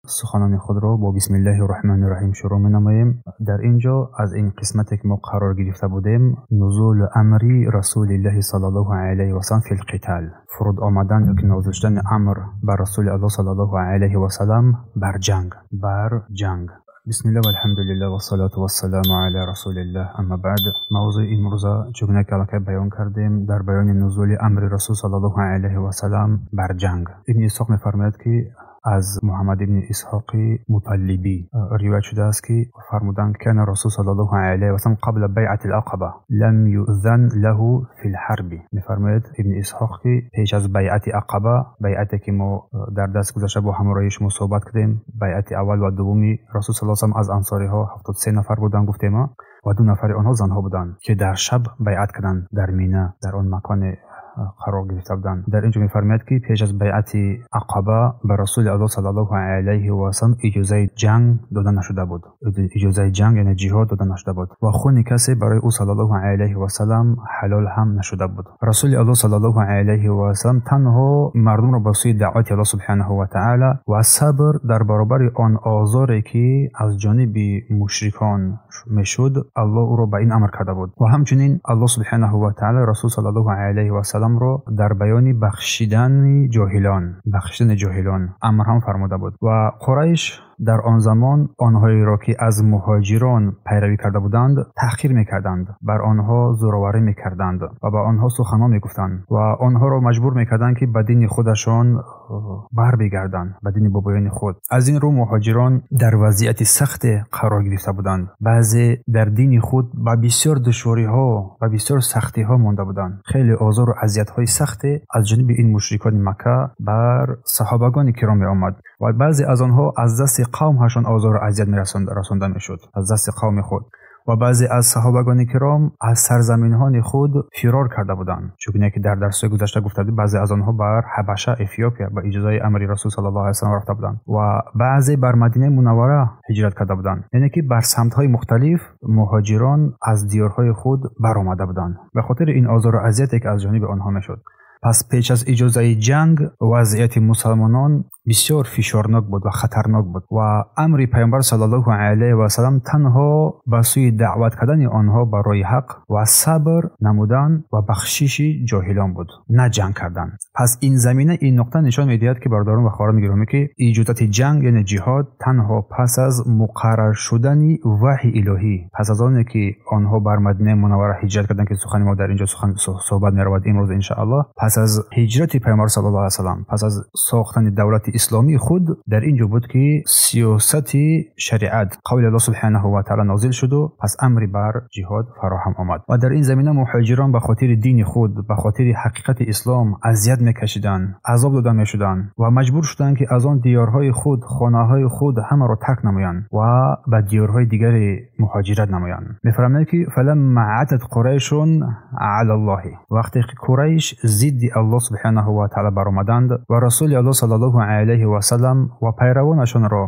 Суханони худро бо бисмиллаҳи роҳмани роҳим шурӯъ менамоем. Дар ин ҷо аз ин қисмате ки мо қарор гирифта будем, нузули амри расулиллаҳи саллаллоҳу алайҳи васаллам фил қитал, фуруд омадан ё ки нозил шудани амр бар расули аллоҳ саллаллоҳу алайҳи васаллам бар ҷанг, бар ҷанг. Бисмиллаҳ валҳамдулиллаҳ вассалату вассаламу ала расулиллаҳ, амма баъд. Мавзӯи имрӯза чугуна ки аллакай баён кардем, дар баёни нузули амри расул саллаллоҳу алайҳи васаллам бар ҷанг. Ибни Исҳоқ мефармояд, ки аз Муҳаммад ибни Исҳоқи Муталлибӣ ривоят шудааст, ки фармуданд: кана расул саллаллоҳу алайҳи васаллам қабла байъати ал-Ақаба лам ю'зан лаҳу фил ҳарби. Мефармояд ибни Исҳоқ, ки пеш аз байъати Ақаба, байъате ки мо дар даст гузашта бо ҳамроҳи шумо суҳбат кардем, байъати аввал ва дуввуми расул саллаллоҳу алайҳи васаллам аз ансориҳо 73 нафар буданд, гуфтем, ва 2 нафари онҳо занҳо буданд, ки дар шаб байъат карданд дар Мина, дар он маконе қарор гирифта буданд. Дар ин ҷо мефармояд, ки пеш аз байъати Ақаба ба расули аллоҳ саллаллоҳу алайҳи васаллам иҷозаи ҷанг дода нашуда буд. Иҷозаи ҷанг яъне ҷиҳод дода нашуда буд ва хуни касе барои ӯ саллаллоҳу алайҳи васаллам ҳалол ҳам нашуда буд. Расули аллоҳ саллаллоҳу алайҳи васаллам танҳо мардумро ба сӯи даъвати аллоҳ субҳанаҳу ва таъала ва сабр дар баробари он озоре ки аз ҷониби мушрикон мешуд, аллоҳ ӯро ба ин амр карда буд. Ва ҳамчунин аллоҳ субҳанаҳу ва таъала расул саллаллоҳу алайҳи васаллам ро дар баёни бахшидани ҷоҳилон, бахшидани ҷоҳилон амр ҳам фармуда буд. Ва Қурайш дар он замон онҳоеро ки аз муҳоҷирон пайравӣ карда буданд таҳқир мекарданд, бар онҳо зӯроварӣ мекарданд ва ба онҳо суханон мегуфтанд ва онҳоро маҷбур мекарданд, ки ба дини худашон барбигарданд, ба дини бобоёни худ. Аз ин рӯ муҳоҷирон дар вазъияти сахте қарор гирифта буданд. Баъзе дар дини худ ба бисёр душвориҳо, ба бисёр сахтиҳо монда буданд. Хеле озору азиятҳои сахте аз ҷониби ин мушрикони Макка бар саҳобагони киром меомад ва баъзе аз онҳо аз дасти қавмҳашон озору азият расонда мешуд, аз дасти қавми худ. Ва баъзе аз саҳобагони киром аз сарзаминҳои худ фирор карда буданд. Чунки дар дарсҳои гузашта гуфта будем, баъзе аз онҳо бар Ҳабаша, Эфиопия ба иҷозаи амри расул саллаллоҳу алайҳи васаллам рафта буданд ва баъзе бар Мадинаи Мунаввара ҳиҷрат карда буданд. Яъне ки бар самтҳои мухталиф муҳоҷирон аз диёрҳои худ баромада буданд ба хотири ин озору азияте ки аз ҷониби онҳо мешуд. Пас пеш аз иҷозаи ҷанг вазъияти мусалмонон бисёр фишорнок буд ва хатарнок буд ва амри пайғамбар саллаллоҳу алайҳи васаллам танҳо ба сӯи даъват кардани онҳо барои ҳақ ва сабр намудан ва бахшиши ҷоҳилон буд, на ҷанг кардан. Пас ин замина, ин нуқта нишон медиҳад, ки бародарон ва хоҳарони гиромӣ, ки иҷозати ҷанг яъне ҷиҳод танҳо пас аз муқаррар шудани ваҳйи илоҳӣ, пас аз оне ки онҳо бар Мадинаи Мунаввара ҳиҷрат карданд, ки сухани мо дар ин ҷо суҳбат меравад имрӯз иншааллоҳ, пас аз ҳиҷрати пайғамбар саллаллоҳу алайҳи васаллам, пас аз сохтани давлати исломии худ, дар ин ҷо буд ки сиёсати шариат қавли аллоҳ субҳанаҳу ва таъала нозил шуду пас амри бар ҷиҳод фароҳам омад. Ва дар ин замина муҳоҷирон ба хотири дини худ, ба хотири ҳақиқати ислом азият мекашиданд, азоб дода мешуданд ва маҷбур шуданд, ки аз он диёрҳои худ, хонаҳои худ ҳамаро тарк намоянд ва ба диёрҳои дигаре муҳоҷират намоянд. Мефармояд, ки фаламма атат қурайшун ала Аллоҳи, вақте ки Қурайш зидди аллоҳ субҳанаҳу ва таъала баромаданд ва расули аллоҳ саллаллоҳу алайҳи васаллам ва пайравонашонро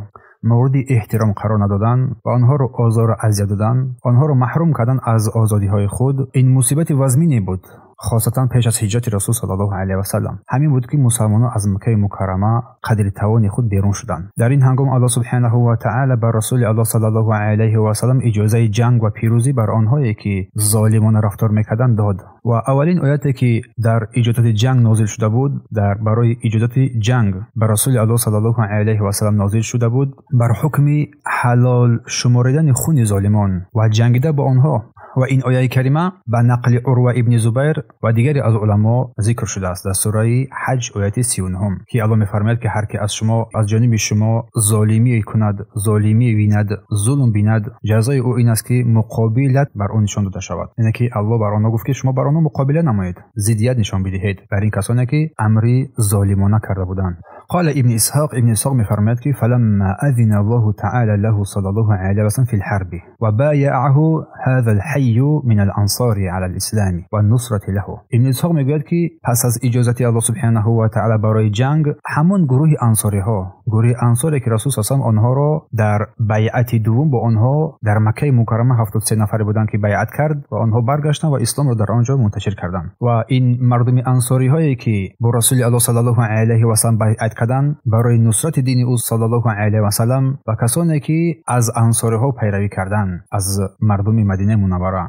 мавриди эҳтиром қарор надоданд ва онҳоро озору азият доданд, онҳоро маҳрум карданд аз озодиҳои худ, ин мусибати вазмине буд, хосатан пеш аз ҳиҷрати расул саллаллоҳу алайҳи васаллам. Ҳамин буд ки мусалмонон аз Маккаи Мукаррама қадри тавони худ берун шуданд. Дар ин ҳангом аллоҳ субҳанаҳу ва таъала бар расули аллоҳ саллаллоҳу алайҳи васаллам иҷозаи ҷанг ва пирӯзӣ бар онҳое ки золимона рафтор мекарданд дод. Ва аввалин ояте ки дар иҷозати ҷанг нозил шуда буд, дар барои иҷозати ҷанг бар расули аллоҳ саллаллоҳу алайҳи васаллам нозил шуда буд бар ҳукми ҳалол шуморидани хуни золимон ва ҷангида бо онҳо. Ва ин ояи карима ба нақли Урва ибни Зубайр ва дигаре аз уламо зикр шудааст дар сураи Ҳаҷ ояти 39, ки Аллоҳ мефармояд, ки ҳар ки аз шумо, аз ҷониби шумо золимӣ кунад, золимӣ бинад, зулм бинад, ҷазои ӯ ин аст, ки муқобилат бар ӯ нишон дода шавад. Яъне ки Аллоҳ бар онҳо гуфт, ки шумо бар онҳо муқобила намоед, зиддият нишон бидиҳед бар ин касоне ки амри золимона карда буданд. قال ابن إسحاق، ابن إسحاق مفرمات كي فلما أذن الله تعالى له صلى الله عليه وسلم في الحرب وبايعه هذا الحي من الأنصار على الإسلام والنصرة له. ابن إسحاق میگوید که پس از اجازت الله سبحانه و تعالی برای جنگ، همون گروه انصاری ها، گروه انصاری که رسول صلی الله علیه و سلم آنها را در بیعت دوم با آنها در مکه مکرمه 73 نفر بودند که بیعت کرد و آنها برگشتند و اسلام را در آنجا منتشر کردند. و این مردم انصاری هایی که با رسول الله صلی الله علیه و سلم بیعت байъат карданд барои нусрати дини ӯ саллаллоҳу алайҳи васаллам ва касоне ки аз ансориҳо пайравӣ карданд аз мардуми Мадинаи Мунаввара.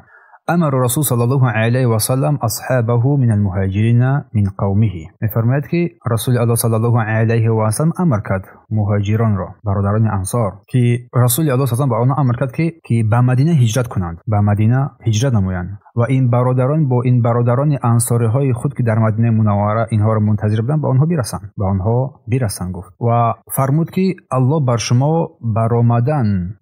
امر رسول صلى الله عليه وسلم اصحابه من المهاجرين من قومه. میفرماید که رسول الله صلی الله علیه و سلم امر کرد مهاجران را، برادران انصار، که رسول الله صلی الله علیه و به آنها امر کرد که به مدینه هجرت کنند، به مدینه هجرت نمایند. و این برادران با این برادران انصاری های خود که در مدینه منوره اینها را منتظر بودند به آنها برسند، به آنها برسند گفت. و فرمود که الله بر شما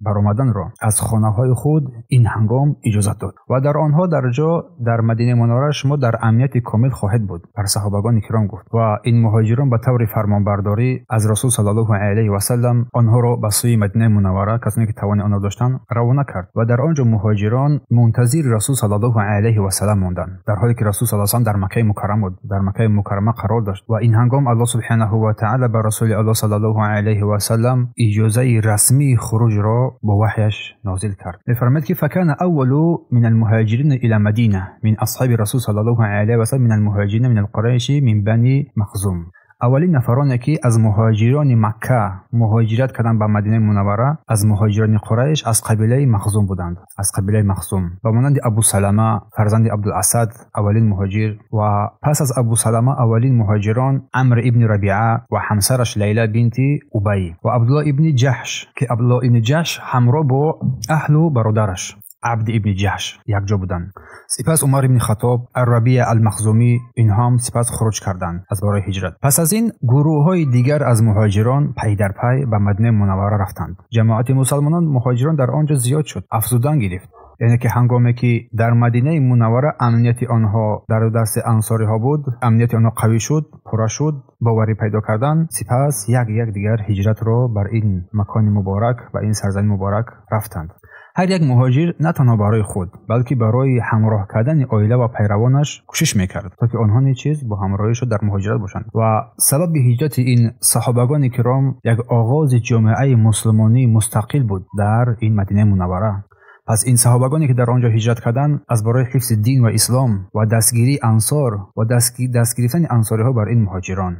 برآمدن را از خانه های خود این هنگام اجازت داد و در آنها در جا در مدینه منوره شما در امنیت کامل خواهید بود، بر صحابگان کرام گفت. و این مهاجران به طور فرمانبرداری از رسول صلی الله علیه و سلم آنها را به سوی مدینه منوره، کسانی که توان آنها داشتند، روانه کرد و در آنجا مهاجران منتظر رسول صلی الله علیه و سلم ماندند، در حالی که رسول صلی الله علیه و سلم در مکه مکرمه بود، در مکه مکرمه قرار داشت. و این هنگام الله سبحانه و تعالی بر رسول الله صلی الله علیه و سلم اجازه رسمی خروج را با وحیش نازل کرد. می‌فرماید که فکان اول من المهاجرین الى مدینه من اصحاب رسول صلی الله علیه و سلم من المهاجرین من القریش من بنی مخزوم. اولین نفرانی که از مهاجران مکه مهاجرت کردند به مدینه منوره از مهاجران قریش از قبیله مخزوم بودند، از قبیله مخزوم، به مانند ابو سلمه فرزند عبدالاسد اولین مهاجر، و پس از ابو سلمه اولین مهاجران عمرو ابن ربیعه و همسرش لیلا بنت ابی و عبدالله ابن جحش که عبدالله ابن جحش همراه با اهل و برادرش عبد ابن جحش یکجا بودند. سپس عمر ابن خطاب، الربیع المخزومی، اینها هم سپس خروج کردند از برای هجرت. پس از این گروه های دیگر از مهاجران پی در پی به مدینه منوره رفتند. جماعت مسلمانان مهاجران در آنجا زیاد شد، افزودن گرفت. یعنی که هنگامی که در مدینه منوره امنیت آنها در دست انصاری ها بود، امنیت آنها قوی شد، پره شد، باوری پیدا کردن، سپس یک یک دیگر هجرت را بر این مکان مبارک و این سرزمین مبارک رفتند. هر یک مهاجر نه تنها برای خود بلکه برای همراه کردن عائله و پیروانش کوشش میکرد تا که آنها نیز چیز با همراهیش در مهاجرت باشند. و سبب هجرت این صحابگان کرام یک آغاز جامعه مسلمانی مستقل بود در این مدینه منوره. پس این صحابگانی که در آنجا هجرت کردند از برای حفظ دین و اسلام و دستگیری انصار و دست گرفتن انصاری ها بر این مهاجران.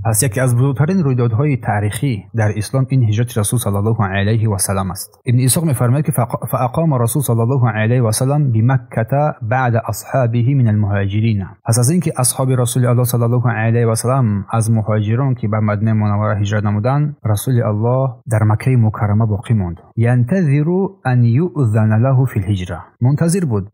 پس یکی از بزرگترین رویدادهای تاریخی در اسلام این هجرت رسول صلی الله علیه و سلم است. ابن اسحاق می‌فرماید که فاقام رسول صلی الله علیه و سلم بمکه بعد اصحابه من المهاجرین. پس از اینکه اصحاب رسول الله صلی الله علیه و سلم از مهاجران که به مدینه منوره هجرت نمودند، رسول الله در مکه مکرمه باقی ماند. ینتظر ان یؤذن له فی الهجره.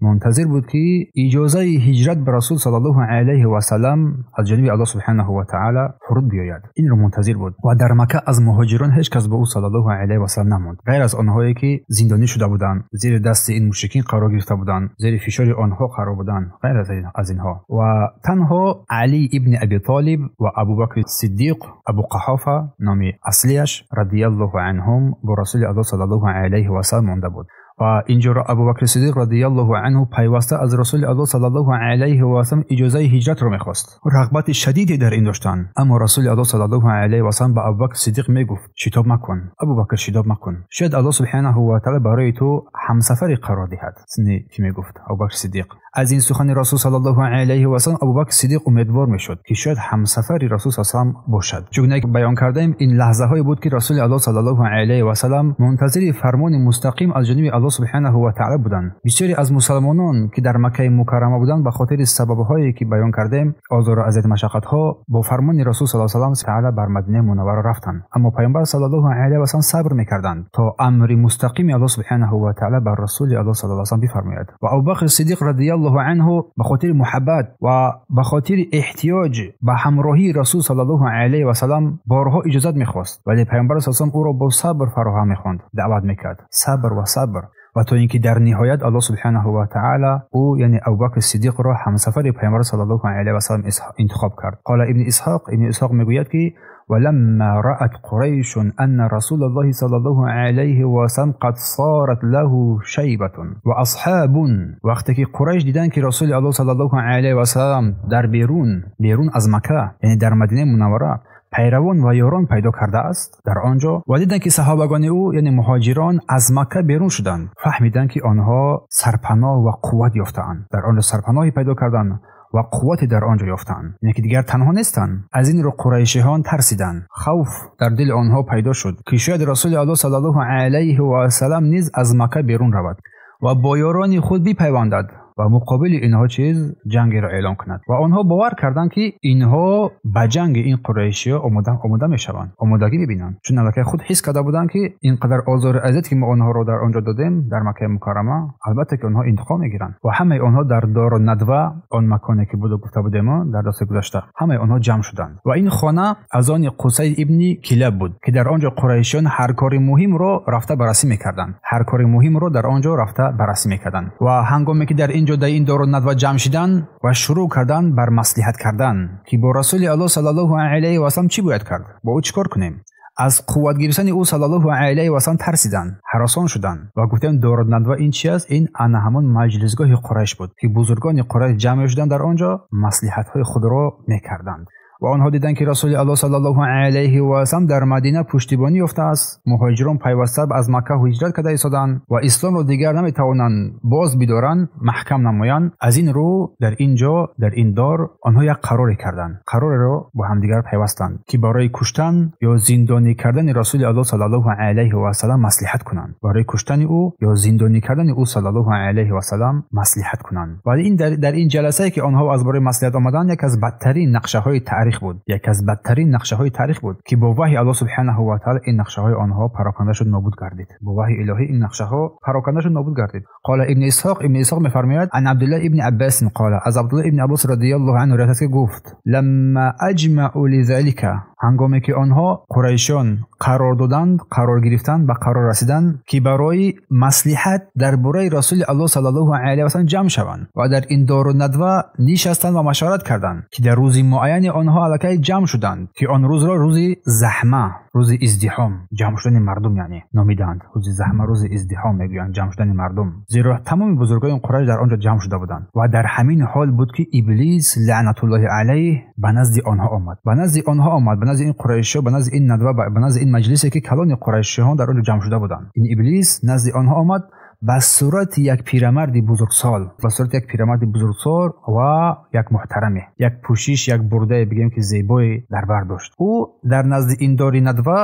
منتظر بود که اجازه هجرت به رسول صلی الله علیه و سلم از جانب الله سبحانه و تعالی فرود بیاید. این رو منتظر بود و در مکه از مهاجران هیچ کس به او صلی الله علیه و سلم نماند، غیر از آنهایی که زندانی شده بودند، زیر دست این مشرکین قرار گرفته بودند، زیر فشار آنها قرار بودند، غیر از اینها. و تنها علی ابن ابی طالب و ابوبکر صدیق، ابو قحافه نام اصلیش، رضی الله عنهم، با رسول الله صلی الله علیه و سلم مانده بود. و اینجا را ابوبکر صدیق رضی الله عنه پیوسته از رسول الله صلی الله علیه و سلم اجازه هجرت را میخواست. رغبت شدیدی در این داشتند، اما رسول الله صلی الله علیه و سلم به ابوبکر صدیق میگفت شتاب مکن ابوبکر، شتاب مکن، شاید الله سبحانه و تعالی برای تو همسفری قرار دهد. سنی که میگفت ابوبکر صدیق. از این سخن رسول صلی الله علیه و سلم ابوبکر صدیق امیدوار میشد که شاید همسفری رسول صلی الله علیه و سلم باشد. چون که بیان کردیم این لحظه های بود که رسول الله صلی الله علیه و سلم منتظر فرمان مستقیم از جانب الله سبحانه و تعالی بودند. بسیاری از مسلمانان که در مکه مکرمه بودند به خاطر سبب‌هایی که بیان کردیم، آزار و اذیت، مشقت‌ها، با فرمان رسول صلی الله علیه و سلم تعالی بر مدینه منوره رفتند. اما پیامبر صلی الله علیه و سلم صبر می‌کردند تا امر مستقیم الله سبحانه و تعالی بر رسول الله صلی الله علیه و سلم بفرماید. و ابوبکر صدیق رضی الله عنه به خاطر محبت و به خاطر احتیاج به همراهی رسول صلی الله علیه و سلم بارها اجازت می‌خواست، ولی پیامبر صلی الله علیه و سلم او را با صبر فراهم می‌خواند، دعوت می‌کرد، صبر و صبر، و تا اینکه در نهایت الله سبحانه و تعالی او یعنی ابوبکر صدیق را همسفر پیامبر صلی الله علیه و سلم انتخاب کرد. قال ابن اسحاق، ابن اسحاق میگوید که ولما رأت قریش أن رسول الله صلى الله عليه وسلم قد صارت له شیبة و اصحاب. وقتی که قریش دیدن که رسول الله صلی الله علیه و سلم در بیرون از مکه، یعنی در مدینه منوره، پیروان و یاران پیدا کرده است در آنجا، و دیدند که صحابگان او یعنی مهاجران از مکه بیرون شدند، فهمیدند که آنها سرپناه و قوت یافته‌اند، در آنجا سرپناهی پیدا کردند ва қуввате дар он ҷо ёфтанд. Яъне ки дигар танҳо нестанд. Аз ин рӯ қурайшиҳон тарсиданд. Хавф дар дили онҳо пайдо шуд, ки шояд Расули Аллоҳ саллаллоҳу алайҳи васаллам низ аз Макка берун равад ва бо ёрони худ бипайвандад ва муқобили инҳо чиз ҷангеро эълон кунад. Ва онҳо бовар карданд, ки инҳо ба ҷанги ин қурайшиҳо омода мешаванд, омодагӣ мебинанд. Чун аллакай худ ҳис карда буданд, ки ин қадар озору азият, ки мо онҳоро дар он ҷо додем, дар Маккаи Мукаррама, албатта ки онҳо интиқом мегиранд. Ва ҳамаи онҳо дар Дору Надва, он маконе ки буду гуфта будем дар дарси гузашта, ҳамаи онҳо ҷамъ шуданд. Ва ин хона аз они Қусай ибни Килаб буд, ки дар он ҷо қурайшиён ҳар кори муҳимро рафта баррасӣ мекарданд. Ҳар кори муҳимро дар он ҷо рафта баррасӣ мекарданд. Ва ҳангоме ки дар ин ҷо дар ин Дору Надва ҷамъ шиданд ва шурӯъ карданд бар маслиҳат кардан, ки бо Расули Аллоҳ саллаллоҳу алайҳи васаллам чӣ бояд кард, бо ӯ чӣ кор кунем. Аз қувват гирифтани ӯ саллаллоҳу алайҳи васаллам тарсиданд, ҳаросон шуданд ва гуфтанд Дору Надва ин чи аст? Ин ана ҳамон маҷлисгоҳи Қурайш буд, ки бузургони Қурайш ҷамъ мешуданд, дар он ҷо маслиҳатҳои худро мекарданд. Ва онҳо диданд, ки Расули Аллоҳ саллаллоҳу алайҳи васаллам дар Мадина пуштибонӣ ёфтааст. Муҳоҷирон пайваста аз Макка ҳиҷрат карда истоданд ва исломро дигар наметавонанд боз бидоранд, маҳкам намоянд. Аз ин рӯ дар ин ҷо, дар ин дор онҳо як қароре карданд. Қарореро бо ҳамдигар пайвастанд, ки барои куштан ё зиндонӣ кардани Расули Аллоҳ саллаллоҳу алайҳи васаллам маслиҳат кунанд. Барои куштани ӯ ё зиндонӣ кардани ӯ саллаллоҳу алайҳи васаллам маслиҳат кунанд. Ва ин дар ин ҷаласае, ки онҳо аз барои маслиҳат омаданд, яке аз бадтарин нақшаҳои таърих буд. Яке аз бадтарин нақшаҳои таърих буд, ки бо ваҳйи Аллоҳ субҳанаҳу ва таъала ин нақшаҳои онҳо пароканда шуд, нобуд гардид. Бо ваҳйи илоҳӣ ин нақшаҳо пароканда шуд, нобуд гардид. Қола Ибни Исҳоқ, Ибни Исҳоқ мефармояд: ан Абдуллоҳ ибни Аббос қола, аз Абдуллоҳ ибни Аббос радияллоҳу анҳу ривоят аст, ки гуфт: ламма аҷмаъу лизалика, ҳангоме ки онҳо қурайшон қарор доданд, қарор гирифтанд, ба қарор расиданд, ки барои маслиҳат дар бораи Расули Аллоҳ саллаллоҳу алайҳи васаллам ҷамъ шаванд ва дар ин Дору Надва нишастанд ва машварат карданд, ки дар рӯзи муайяни онҳо аллакай ҷамъ шуданд, ки он рӯзро рӯзи заҳма, рӯзи издиҳом, ҷамъ шудани мардум яъне номиданд. Рӯзи заҳма, рӯзи издиҳом мегӯянд, ҷамъ шудани мардум. Зеро тамоми бузургони Қурайш дар он ҷо ҷамъ шуда буданд. Ва дар ҳамин ҳол буд, ки Иблис лаънатуллоҳи алайҳ ба назди онҳо омад. Ба назди онҳо омад, ба назди ин қурайшиҳо, ба назди ин надва, ба назди ин маҷлисе, ки калони қурайшиҳон дар он ҷо ҷамъ шуда буданд. Ин Иблис назди онҳо омад ба сурати як пирамарди бузургсол, ба сурати як пирамарди бузургсол ва як муҳтараме, як пӯшиш, як бурдае бигем, ки зебое дар бар дошт. Ӯ дар назди ин Дори Надва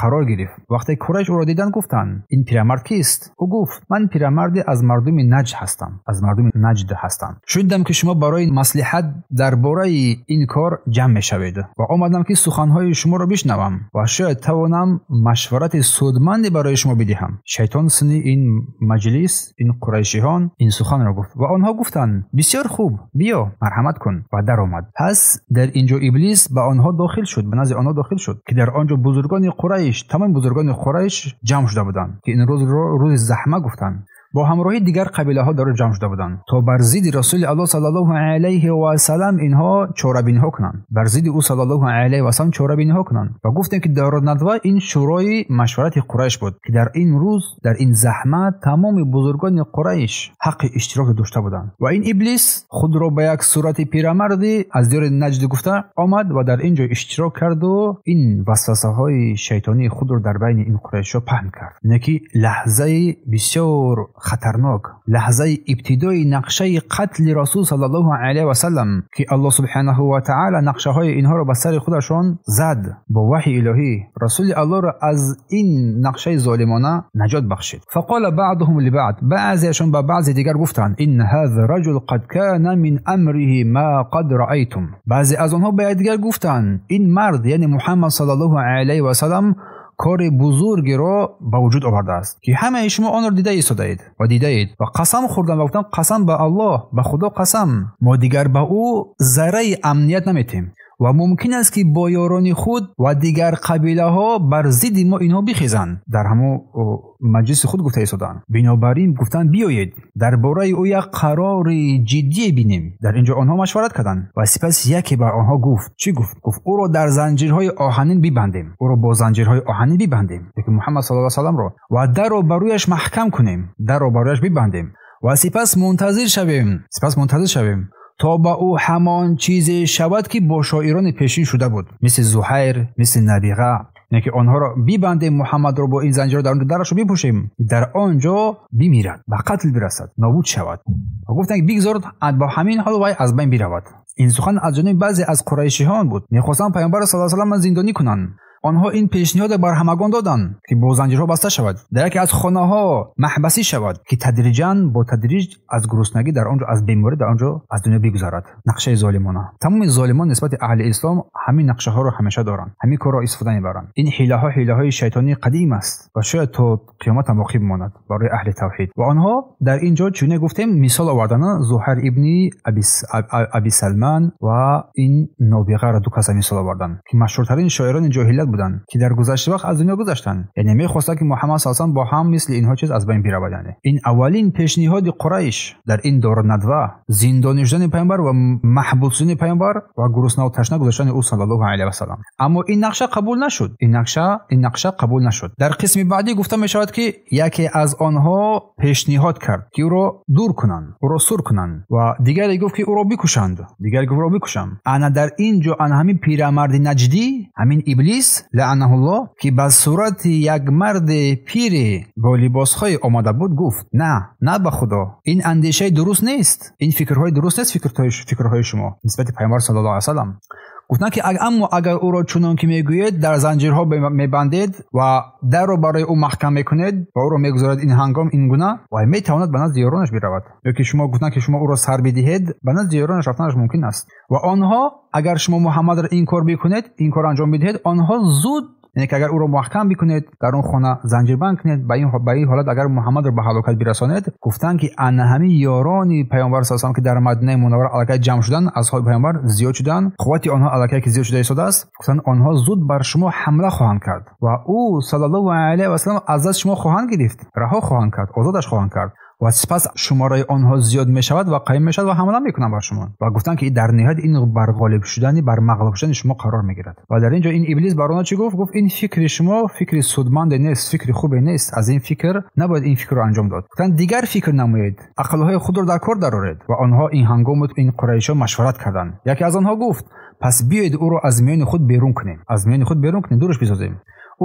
қарор гирифт. Вақте Қурайш ӯро диданд, гуфтанд: ин пирамард кист? Ӯ гуфт: ман пирамарде аз мардуми Наҷд ҳастам, аз мардуми Наҷд ҳастам. Шунидам, ки шумо барои маслиҳат дар бораи ин кор ҷамъ мешавед ва омадам, ки суханҳои шуморо бишнавам ва шояд тавонам машварати судманде барои шумо бидиҳам. Шайтон сини ин маҷлис, ин қурайшиҳон ин суханро гуфт ва онҳо гуфтанд: бисёр хуб, биё, марҳамат кун. Ва даромад. Пас дар ин ҷо Иблис ба онҳо дохил шуд, ба назди онҳо дохил шуд, ки дар он ҷо бузургони Қурайш, тамоми бузургони Қурайш ҷамъ шуда буданд, ки ин рӯзро рӯзи заҳма гуфтанд. Бо ҳамроҳии дигар қабилаҳо дар он ҷамъ шуда буданд, то бар зидди Расули Аллоҳ саллаллоҳу алайҳи васаллам инҳо чорабиниҳо кунанд, бар зидди ӯ саллаллоҳу алайҳи васаллам чорабиниҳо кунанд. Ва гуфтем, ки Дору Надва ин шӯрои машварати Қурайш буд, ки дар ин рӯз, дар ин заҳма тамоми бузургони Қурайш ҳаққи иштирок дошта буданд. Ва ин Иблис худро ба як сурати пирамарде аз диёри Наҷд гуфта омад ва дар ин ҷо иштирок кард ва ин васвасаҳои шайтонии худро дар байни ин қурайшиҳо паҳн кард. Яъне ки лаҳзаи бисёр хатарнок, лаҳзаи ибтидои нақшаи қатли Расул саллаллоҳу алайҳи васаллам, ки Аллоҳ субҳанаҳу ва таъала нақшаҳои инҳоро ба сари худашон зад бо ваҳйи илоҳӣ, Расули Аллоҳро аз ин нақшаи золимона наҷот бахшид. Фақола баъдуҳум либаъд, баъзеашон ба баъзе дигар гуфтанд: инна ҳаза раҷул қад кана мин амриҳи ма қад раайтум. Баъзе аз онҳо ба якдигар гуфтанд: ин мард, яъне Муҳаммад саллаллоҳу алайҳи васаллам, кори бузургеро ба вуҷуд овардааст, ки ҳамаи шумо онро дида истодаед ва дидаед. Ва қасам хӯрданд ва гуфтанд: қасам ба Аллоҳ, ба Худо қасам, мо дигар ба ӯ зарраи амният наметем ва мумкин аст, ки бо ёрони худ ва дигар қабилаҳо бар зидди мо инҳо бихезанд. Дар ҳамон маҷлиси худ гуфта истоданд. Бинобар ин гуфтанд: биёед дар бораи ӯ як қарори ҷиддие бинем. Дар ин ҷо онҳо машварат карданд ва сипас яке ба онҳо гуфт. Чӣ гуфт? Гуфт: ӯро дар занҷирҳои оҳанин бибандем, ӯро бо занҷирҳои оҳанин бибандем, яке Муҳаммад саллаллоҳу алайҳи васалламро, ва дарро ба рӯяш маҳкам кунем, дарро ба рӯяш бибандем ва сипас мунтазир шавем, сипас мунтазир шавем то ба ӯ ҳамон чизе шавад, ки бо шоирони пешин шуда буд, мисли Зуҳайр, мисли Набиға. Яъне ки онҳоро бибандем, Муҳаммадро бо ин занҷирҳо дар он ҷо дарашро бипӯшем, дар он ҷо бимирад, ба қатл бирасад, нобуд шавад. Ва гуфтанд ки бигзор бо ҳамин ҳол вай аз байн биравад. Ин сухан аз ҷониби баъзе аз қурайшиҳон буд. Мехостанд Паёмбар саллаллоҳу алайҳи васаллам зиндонӣ кунанд. Онҳо ин пешниҳодро бар ҳамагон доданд, ки бо занҷирҳо баста шавад, дар яке аз хонаҳо маҳбасӣ шавад, ки тадриҷан бо тадриҷ аз гуруснагӣ дар он ҷо, аз беморӣ дар он ҷо аз дунё бигузарад. Нақшаи золимона. Тамоми золимон нисбати аҳли ислом ҳамин нақшаҳоро ҳамеша доранд, ҳамин корро истифода мебаранд. Ин ҳилаҳо ҳилаҳои шайтонии қадим аст ва шояд то қиёмат ҳам боқӣ бимонад барои аҳли тавҳид. Ва онҳо дар ин ҷо чуне гуфтем мисол оварданд Зуҳайр ибни Аби Салман ва ин нобиғаро ду каса мисол оварданд, ки машҳуртарин шоирони ҷоҳилият буданд, ки дар гузашти вақт аз дунё гузаштанд. Яъне мехостанд, ки Муҳаммад саллаллоҳу алайҳи васаллам бо ҳам мисли инҳо чиз аз байн биравад. Яъне ин аввалин пешниҳоди Қурайш дар ин дора надва, зиндонӣ шудани Паёмбар ва маҳбус шудани Паёмбар ва гурусна ва ташна гузоштани ӯ саллаллоҳу алайҳи васаллам. Аммо ин нақша қабул нашуд. Ин нақша қабул нашуд. Дар қисми баъдӣ гуфта мешавад, ки яке аз онҳо пешниҳод кард, ки ӯро дур кунанд, ӯро сур кунанд, ва дигаре гуфт, ки ӯро бикушанд. Дигаре гуфт ӯро бикушам. Ана дар ин ҷо ана ҳамин пирамарди наҷдӣ, ҳамин иблис лаънаҳуллоҳ, ки ба сурати як марди пире бо либосҳое омада буд, гуфт: на, на ба Худо, ин андешаи дуруст нест, ин фикрҳои дуруст нест, фикрҳои шумо нисбати Паёмбар саллаллоҳу алайҳи васаллам. Гуфтанд, ки аммо агар ӯро чунон ки мегӯед дар занҷирҳо мебандед ва дарро барои ӯ маҳкам мекунед ва ӯро мегузоред ин ҳангом ин гуна, вай метавонад ба назди ёронаш биравад. Ё ки шумо гуфтанд, ки шумо ӯро сар бидиҳед, ба назди ёронаш рафтанаш мумкин аст. Ва онҳо агар шумо Муҳаммадро ин кор бикунед, ин корро анҷом бидиҳед, онҳо зуд, яъне ки агар ӯро маҳкам бикунед, дар он хона занҷирбанд кунед, ба ин ҳолат агар Муҳаммадро ба ҳалокат бирасонед, гуфтанд, ки ана ҳамин ёрони Паёмбар саллаллоҳу алайҳи васаллам, ки дар Мадинаи Мунаввара аллакай ҷамъ шуданд, асҳоби Паёмбар зиёд шуданд, қуввати онҳо аллакай ки зиёд шуда истодааст, гуфтанд онҳо зуд бар шумо ҳамла хоҳанд кард ва ӯ саллаллоҳу алайҳи васаллам аз даст шумо хоҳанд гирифт, раҳо хоҳанд кард, озодаш хоҳанд кард. Ва сипас шумораи онҳо зиёд мешавад ва қавӣ мешавад ва ҳамла мекунанд бар шумо. Ва гуфтанд, ки дар ниҳоят ин бар ғолиб шудани, бар мағлуб шудани шумо қарор мегирад. Ва дар ин ҷо ин иблис бар онҳо чӣ гуфт? Гуфт ин фикри шумо фикри судманде нест, фикри хубе нест, аз ин фикр набояд ин фикрро анҷом дод. Гуфтанд дигар фикр намоед, ақлҳои худро дар кор дароред. Ва онҳо ин ҳангом ин қурайшиҳо машварат карданд. Яке аз онҳо гуфт: пас биёед ӯро аз миёни худ берун кунем, аз миёни худ берун кунем, дураш бисозем,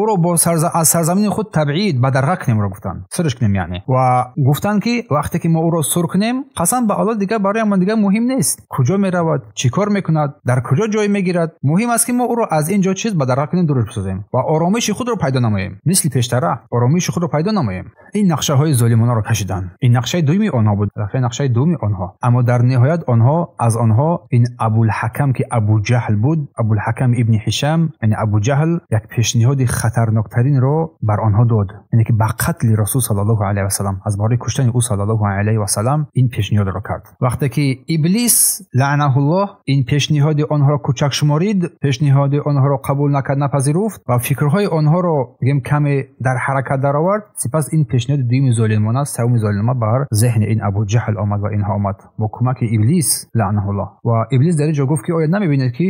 ӯро бо аз сарзамини худ табъид ба дарға кунем, ро гуфтанд, сурш кунем яъне. Ва гуфтанд, ки вақте ки мо ӯро сур кунем, қасам ба Аллоҳ, дигар барои мо дигар муҳим нест куҷо меравад, чӣ кор мекунад, дар куҷо ҷой мегирад. Муҳим аст, ки мо ӯро аз ин ҷо чиз ба дарға кунем, дураш бисозем ва оромиши худро пайдо намоем, мисли пештара оромиши худро пайдо намоем. Ин нақшаҳои золимонаро кашиданд. Ин нақшаи дуюми онҳо буд, нақшаи дуюми онҳо. Аммо дар ниҳоят онҳо аз онҳо ин Абулҳакам, ки Абуҷаҳл буд, Абулҳакам ибни Ҳишам, яъне Абуҷаҳл як пешниҳоди хатарноктаринро бар онҳо дод, яъне ки ба қатли Расул саллаллоҳу алайҳи васаллам, аз бораи куштани ӯ саллаллоҳу алайҳи васаллам ин пешниҳодро кард. Вақте ки иблис лаънаҳуллоҳ ин пешниҳоди онҳоро кӯчак шуморид, пешниҳоди онҳоро қабул накард, напазируфт ва фикрҳои онҳоро бигем каме дар ҳаракат даровард, сипас ин пешниҳоди дуюми золимона, сеюми золимона бар зеҳни ин Абуҷаҳл омад ва инҳо омад бо кӯмаки иблис лаънаҳуллоҳ. Ва иблис дар ин ҷо гуфт, ки оё намебинед, ки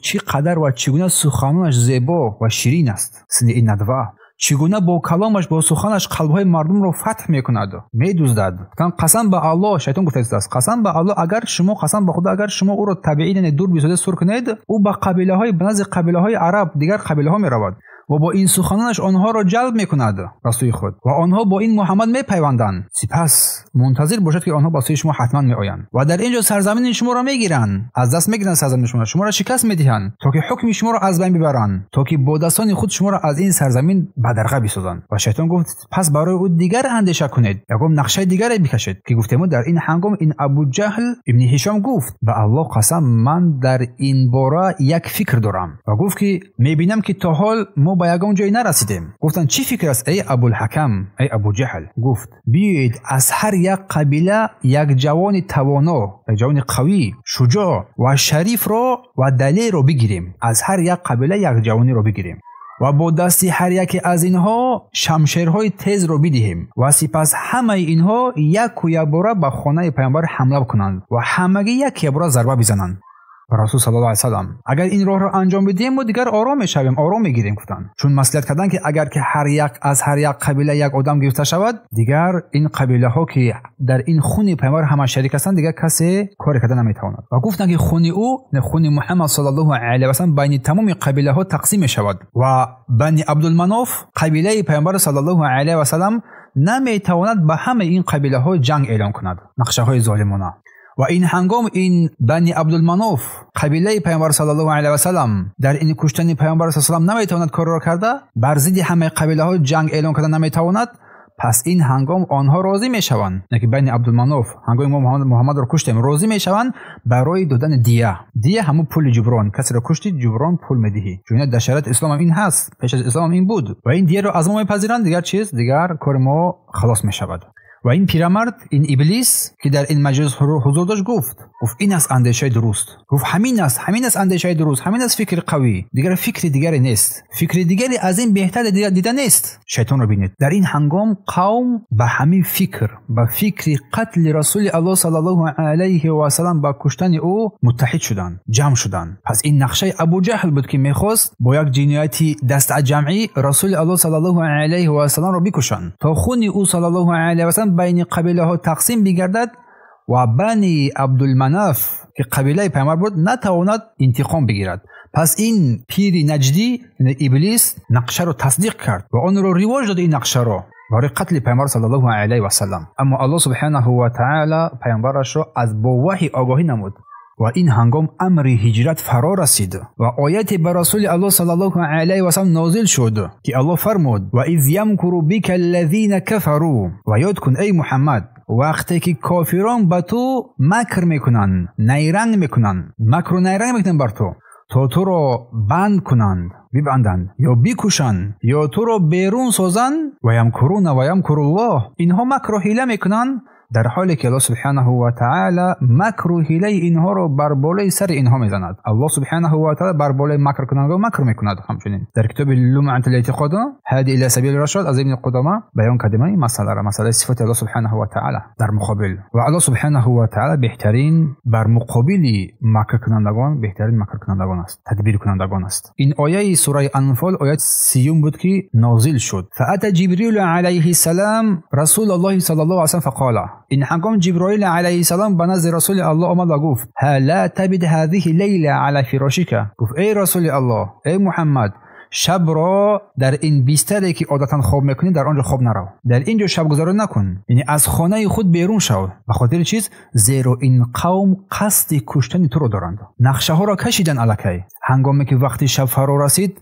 чӣ қадар ва чӣ гуна суханонаш зебо ва ширин аст? Сини ин надва чӣ гуна бо каломаш, бо суханаш қалбҳои мардумро фатҳ мекунад, медуздад. Гуфтанд қасам ба Аллоҳ, шайтон гуфтааст, қасам ба Аллоҳ, агар шумо, қасам ба Худо, агар шумо ӯро табъид, яъне дур бисозед, сур кунед, ӯ ба қабилаҳои, ба назди қабилаҳои араб, дигар қабилаҳо меравад ва бо ин суханонаш онҳоро ҷалб мекунад ба сӯи худ ва онҳо бо ин Муҳаммад мепайванданд. Сипас мунтазир бошед, ки онҳо ба сӯи шумо ҳатман меоянд ва дар ин ҷо сарзамини шуморо мегиранд, аз даст мегиранд сарзамини шуморо, шуморо шикаст медиҳанд, то ки ҳукми шуморо аз байн бибаранд, то ки бо дастони худ шуморо аз ин сарзамин бадарға бисозанд. Ва шайтон гуфт пас барои ӯ дигар андеша кунед, ягон нақшаи дигаре бикашед, ки гуфтем дар ин ҳангом ин Абуҷаҳл ибни Ҳишом гуфт: ба Аллоҳ қасам, ман дар ин бора як фикр дорам. Ва гуфт, ки мебинам, ки то ҳол мо ба ягон ҷой нарасидем. Гуфтанд чӣ фикр аст, эй Абулҳакам, эй Абуҷаҳл? Гуфт биёед аз ҳар як қабила як ҷавони тавоно, як ҷавони қавӣ, шуҷоъ ва шарифро ва далерро бигирем. Аз ҳар як қабила як ҷавониро бигирем ва бо дасти ҳар яке аз инҳо шамшерҳои тезро бидиҳем ва сипас ҳамаи инҳо яку якбора ба хонаи Паёмбар ҳамла кунанд ва ҳамагӣ як якбора зарба бизананд. Расул саллаллоҳу алайҳи васаллам. Агар ин роҳро анҷом бидиҳем, мо дигар ором мешавем, ором мегирем, гуфтанд. Чун маслиҳат карданд, ки агар ки ҳар як аз ҳар як қабила як одам гирифта шавад, дигар ин қабилаҳо ки дар ин хуни паёмбар ҳама шарик ҳастанд, дигар касе коре карда наметавонад. Ва гуфтанд, ки хуни ӯ, хуни Муҳаммад саллаллоҳу алайҳи васаллам байни тамоми қабилаҳо тақсим мешавад ва Бани Абдулманоф, қабилаи паёмбар саллаллоҳу алайҳи васаллам, наметавонад ба ҳамаи ин қабилаҳо ҷанг эълон кунад. Нақшаҳои золимона. Ва ин ҳангом ин Бани Абдулманоф, қабилаи паёмбар саллаллоҳу алайҳи васаллам, дар ин куштани паёмбар саллаллоҳу алайҳи васаллам наметавонад корро карда, бар зидди ҳамаи қабилаҳо ҷанг эълон карда наметавонад. Пас ин ҳангом онҳо розӣ мешаванд, яъне Бани Абдулманоф, ҳангоми мо Муҳаммадро куштем, розӣ мешаванд барои додани дия. Дия ҳамун пули ҷуброн, касеро куштӣ ҷуброн пул медиҳӣ. Чун дар шариати ислом ҳам ин ҳаст, пеш аз ислом ҳам ин буд ва ин дияро аз мо мепазиранд, дигар чиз, дигар кори мо халос мешавад. Ва ин пирамард, ин иблис ки дар ин маҷлис ҳузур дошт, гуфт ин аст андешаи дуруст. Гуфт ҳамин аст, ҳамин аст андешаи дуруст, ҳамин аст фикри қавӣ, дигар фикри дигаре нест, фикри дигаре аз ин беҳтар дида нест. Шайтонро бинед. Дар ин ҳангом қавм ба ҳамин фикр, ба фикри қатли Расули Аллоҳ саллаллоҳу алайҳи васаллам, ба куштани ӯ муттаҳид шуданд, ҷамъ шуданд. Пас ин нақшаи Абуҷаҳл буд, ки мехост бо як ҷинояти дастаҷамъӣ Расули Аллоҳ саллаллоҳу алайҳи васалламро бикушанд, то хуни ӯ саллаллоҳу алайҳи васаллам байни қабилаҳо тақсим бигардад ва Бани Абдулманаф, ки қабилаи паёмбар буд, натавонад интиқом бигирад. Пас ин пири наҷдӣ, иблис, нақшаро тасдиқ кард ва онро ривоҷ дод, ин нақшаро барои қатли паёмбар саллаллоҳу алайҳи васаллам. Аммо Аллоҳ субҳанаҳу ва таъала паёмбарашро аз бо ваҳй огоҳӣ намуд ва ин ҳангом амри ҳиҷрат фаро расид ва ояте ба Расули Аллоҳ саллаллоҳу алайҳи васаллам нозил шуд, ки Аллоҳ фармуд: ва из ямкуру бика аллазина кафару. Ва ёд кун, эй Муҳаммад, вақте ки кофирон ба ту макр мекунанд, найранг мекунанд, макру найранг мекунанд бар ту, то туро банд кунанд, бибанданд ё бикушанд, ё туро берун созанд. Ва ямкуруна ва ямкуруллоҳ. Инҳо макру ҳила мекунанд, дар ҳоле ки Аллоҳ субҳанаҳу ва таъала макру ҳилаи инҳоро бар болои сари инҳо мезанад. Аллоҳ субҳанаҳу ва таъала бар болои макркунандагон макр мекунад. Ҳамчунин дар китоби Лумъат ал-эътиқод ҳади ила сабил рашод аз Ибни Қудома баён кардем ин масъаларо, масъалаи сифати Аллоҳ субҳанаҳу ва таъала дар муқобил. Ва Аллоҳ субҳанаҳу ва таъала беҳтарин бар муқобили макркунандагон, беҳтарин макркунандагон аст, тадбиркунандагон аст. Ин ояи сураи Анфол ояти 30 буд, ки нозил шуд. Фаата Ҷибрил алайҳи салам Расулуллоҳи саллаллоҳу алайҳи васаллам фақола. Ин ҳангом Ҷиброил алайҳи салом ба назди Расули Аллоҳ омад ва гуфт: ҳала табид ҳазиҳи лейла ала фирошика. Гуфт: эй Расули Аллоҳ, эй Муҳаммад, шабро дар ин бистаре ки одатан хоб мекунӣ, дар он ҷо хоб нарав, дар ин ҷо шабгузаронӣ накун, яъне аз хонаи худ берун шав. Ба хотири чиз? Зеро ин қавм қасди куштани туро доранд. Нақшаҳоро кашиданд аллакай. Ҳангоме ки вақти шаб фаро расид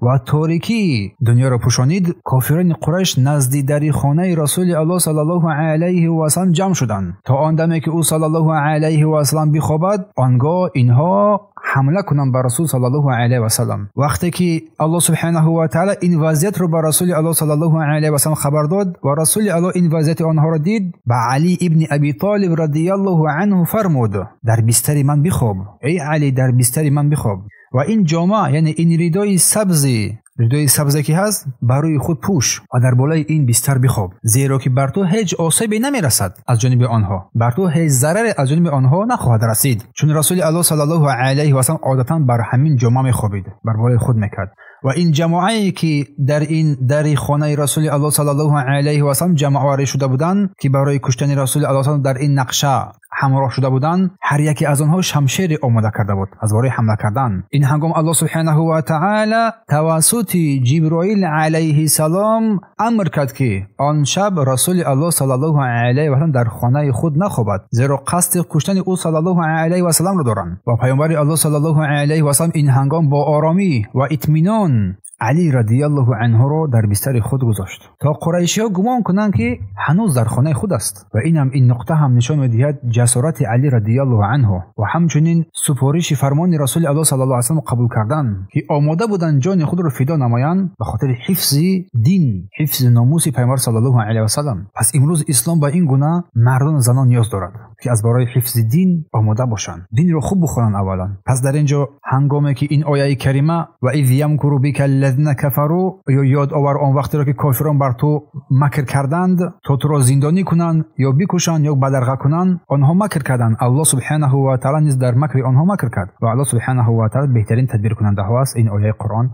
ва торикӣ дунёро пӯшонид, кофирони Қурайш назди дари хонаи Расули Аллоҳ саллаллоҳу алайҳи васаллам ҷамъ шуданд, то он даме ки ӯ саллаллоҳу алайҳи васаллам бихобад, он гоҳ инҳо ҳамла кунанд ба Расул саллаллоҳу алайҳи васаллам. Вақте ки Аллоҳ субҳанаҳу ва таъала ин вазъиятро ба Расули Аллоҳ саллаллоҳу алайҳи васаллам хабар дод ва Расули Аллоҳ ин вазъияти онҳоро дид, ба Алӣ ибни Аби Толиб радияллоҳу анҳу фармуд: дар бистари ман бихоб, эй Алӣ, дар бистари ман бихоб. Ва ин ҷома, яъне ин ридои сабзи, ридои сабзе ки ҳаст, барои худ пӯш ва дар болои ин бистар бихоб, зеро ки бар ту ҳеҷ осебе намерасад аз ҷониби онҳо, бар ту ҳеҷ зараре аз ҷониби онҳо нахоҳад расид. Чун Расули Аллоҳ саллаллоҳу алайҳи васаллам одатан бар ҳамин ҷома мехобид, бар болои худ мекард. Ва ин ҷамоае ки дар ин дари хонаи Расули Аллоҳ саллаллоҳу алайҳи васаллам ҷамъоварӣ шуда буданд, ки барои куштани Расули Аллоҳ дар ин нақша ҳамроҳ шуда буданд, ҳар яке аз онҳо шамшере омода карда буд аз барои ҳамла кардан. Ин ҳангом Аллоҳ субҳанаҳу ва таъала тавассути Ҷиброил алайҳи салом амр кард, ки он шаб Расули Аллоҳ саллаллоҳу алайҳи васаллам дар хонаи худ нахобад, зеро қасди куштани ӯ саллаллоҳу алайҳи васалламро доранд. Ва паёмбари Аллоҳ саллаллоҳу алайҳи васаллам ин ҳангом бо оромӣ ва итминон Алӣ радияллоҳу анҳуро дар бистари худ гузошт, то қурайшиҳо гумон кунанд, ки ҳанӯз дар хонаи худ аст. Ва инам ин нуқта ҳам нишон медиҳад ҷасорати Алӣ радияллоҳу анҳу ва ҳамчунин супориши фармони Расули Аллоҳ саллаллоҳу алайҳи васаллам қабул кардан, ки омода буданд ҷони худро фидо намоянд ба хотири ҳифзи дин, ҳифзи номуси паёмбар саллаллоҳу алайҳи васаллам. Пас имрӯз ислом ба ин гуна мардон ва занон ниёз дорад. ки аз барои ҳифзи дин омода бошанд, динро хуб бихонанд аввалан. Пас дар инҷо ҳангоме ки ин ояи карима ва из ямкуру бика аллазина кафару, ё ёд овар он вақтеро ки кофирон бар ту макр карданд то туро зиндонӣ кунанд ё бикушанд ё бадарға кунанд, онҳо макр карданд. Аллоҳ субҳанаҳу ва таъоло низ дар макри онҳо макр кард ва Аллоҳ субҳанаҳу ва таъоло беҳтарин тадбиркунандаҳо аст. Ин ояи Қуръон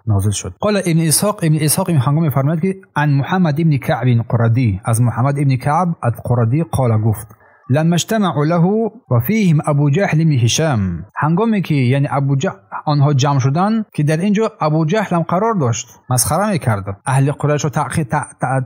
нозил шуд. Қол Ибн Исҳоқ, Ибн Исҳоқ ин ҳангом мефармояд ки ан Муҳаммад ибн Каъб Қурадӣ, аз Муҳаммад ибн Каъб ал-Қурадӣ қола гуфт: لما اجتمعوا له وفيهم ابو جهل بن هشام. هنگامی که یعنی ابو جهل آنها جمع شدن که در اینجا ابو جهل هم قرار داشت، مسخره میکرد، اهل قریش رو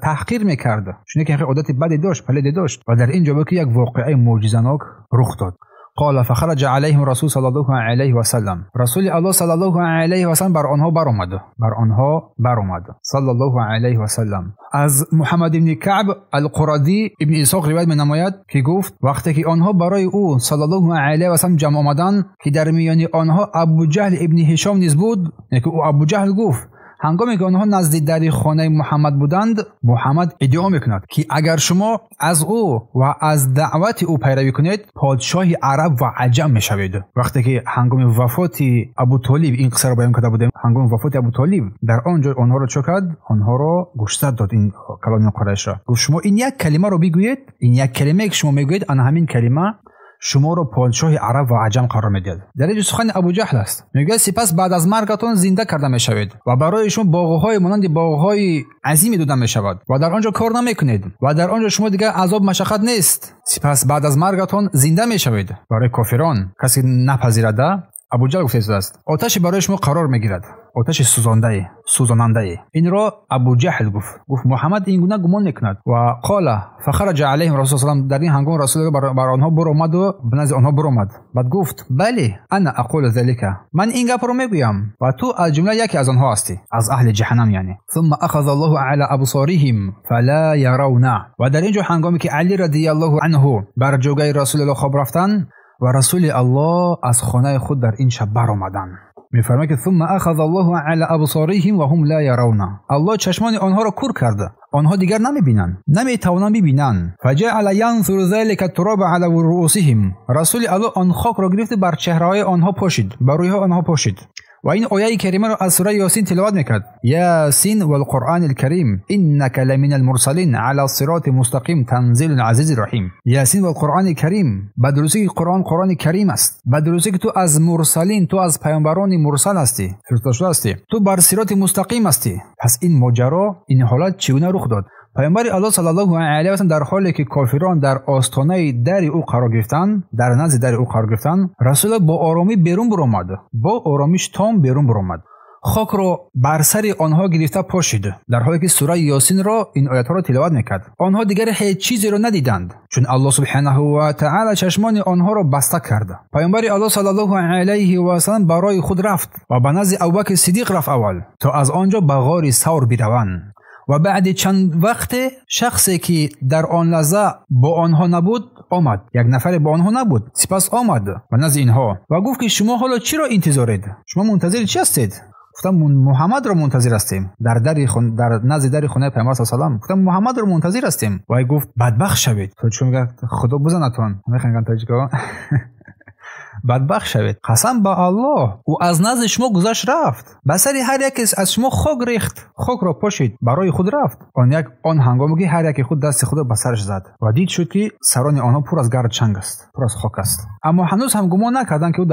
تحقیر میکرد، چون که عادت بدی داشت، پلیدی داشت. و در اینجا بود که یک واقعه معجزه‌ناک رخ داد. قال فخرج عليهم رسول صلى الله عليه وسلم. رسول الله صلى الله عليه وسلم بر آنها برآمد، بر آنها برآمد صلى الله عليه وسلم. از محمد ابن کعب القردی ابن اسحاق روایت می‌نماید که گفت وقتی که آنها برای او صلی الله علیه و سلم جمع آمدند که در میان آنها ابو جهل ابن هشام نیز بود، یعنی که او ابو جهل گفت هنگامی که آنها نزد در خانه محمد بودند، محمد ادعا میکند که اگر شما از او و از دعوت او پیروی کنید پادشاه عرب و عجم میشوید. وقتی که هنگام وفات ابو طالب این قصه را بیان کرده بودیم، هنگام وفات ابو طالب در آنجا آنها را چه کرد؟ آنها را گوشزد داد، این کلان قریش را. گفت شما این یک کلمه را بگویید، این یک کلمه که شما میگویید، آن همین کلمه شما رو پادشاه عرب و عجم قرار میدهد. در اینجا سخن ابو جهل است. میگه سپس بعد از مرگتان زنده کرده میشوید و برای شما باغهای مانند باغهای عظیمی داده میشود و در آنجا کار نمیکنید و در آنجا شما دیگر عذاب مشقت نیست. سپس بعد از مرگتان زنده میشوید. برای کافران کسی نپذیرده، ابو جهل گفته است آتش برای شما قرار میگیرد، آتش سوزانده، سوزاننده. این را ابو جهل گفت. گفت محمد این گونه گمان میکند. و قال فخرج علیهم رسول الله، در این هنگام رسول الله بر آنها برآمد و به نزد آنها برآمد. بعد گفت بله انا اقول ذلك، من این گپ رو میگویم و تو از جمله یکی از آنها هستی، از اهل جهنم یعنی. ثم اخذ الله على ابصارهم فلا يرون. و در اینجا هنگامی که علی رضی الله عنه بر جوگه رسول الله خواب رفتن و رسول الله از خانه خود در این شب برآمدند، میفرماید که ثم اخذ الله على ابصارهم وهم لا يرون. الله چشمان آنها را کور کرده، آنها دیگر نمیبینند، نمیتوانند ببینند. فجعل ينثر ذلك التراب على رؤوسهم. رسول الله آن خاک را گرفت بر چهره‌های آنها پاشید، بر روی‌های آنها پاشید. و این آیه کریمه را از سوره یاسین تلاوت میکرد: یاسین والقرآن الکریم انک لمن المرسلین علی صراط مستقیم تنزیل العزیز الرحیم. یاسین والقرآن الکریم، به درستی که قرآن قرآن کریم است، به درستی که تو از مرسلین، تو از پیامبران مرسل هستی، فرستاده شده هستی، تو بر صراط مستقیم هستی. پس این ماجرا، این حالت چگونه رخ داد؟ پیامبر الله صلی الله علیه و سلم در حالی که کافران در آستانه در او قرار گرفتند، در نزد در او قرار گرفتند، رسول با آرامی بیرون برآمد، با آرامش تام بیرون برآمد، خاک را بر سر آنها گرفته پاشید، در حالی که سوره یاسین را، این آیات را تلاوت میکرد. آنها دیگر هیچ چیزی را ندیدند، چون الله سبحانه و تعالی چشمان آنها را بسته کرد. پیامبر الله صلی الله علیه و سلم برای خود رفت و به نزد ابوبکر صدیق رفت اول تا از آنجا به غار ثور بروند. و بعد چند وقت شخصی که در آن لحظه با آنها نبود آمد، یک نفر با آنها نبود، سپس آمد و نزد اینها و گفت که شما حالا چی را انتظارید؟ شما منتظر چی هستید؟ گفتم محمد را منتظر هستیم. در نزد در خانه پیامبر صلی الله علیه و سلم گفتم محمد را منتظر هستیم. و گفت بدبخت شوید. تو میگه خدا بزنتون، میخندن تاجیکا. بدبخت شوید، قسم به الله او از نزد شما گذشت رفت، به سر هر یک از شما خاک ریخت، خاک را پاشید برای خود رفت. آن یک آن هنگامی که هر یک خود دست خود را به سرش زد و دید شد که سران آنها پر از گرد چنگ است، پر از خاک است. اما هنوز هم گمان نکردند که او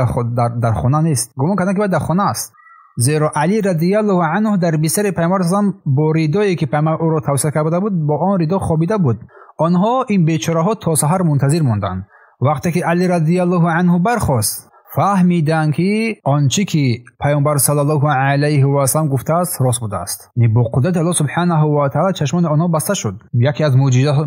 در خانه نیست، گمان کردند که در خانه است. زیرا علی رضی الله عنه در بستر پیامبر صلی الله علیه و سلم با ردایی که پیامبر او را توصیه کرده بود، با آن ردا خوابیده بود. آنها این بیچاره ها تا سحر منتظر ماندند. وقتی که علی رضی الله عنه برخاست، فهمیدند که آنچه که پیامبر صلی الله علیه و سلم گفته است راست بوده است. یعنی با قدرت الله سبحانه و تعالی چشمان آنها بسته شد. یکی از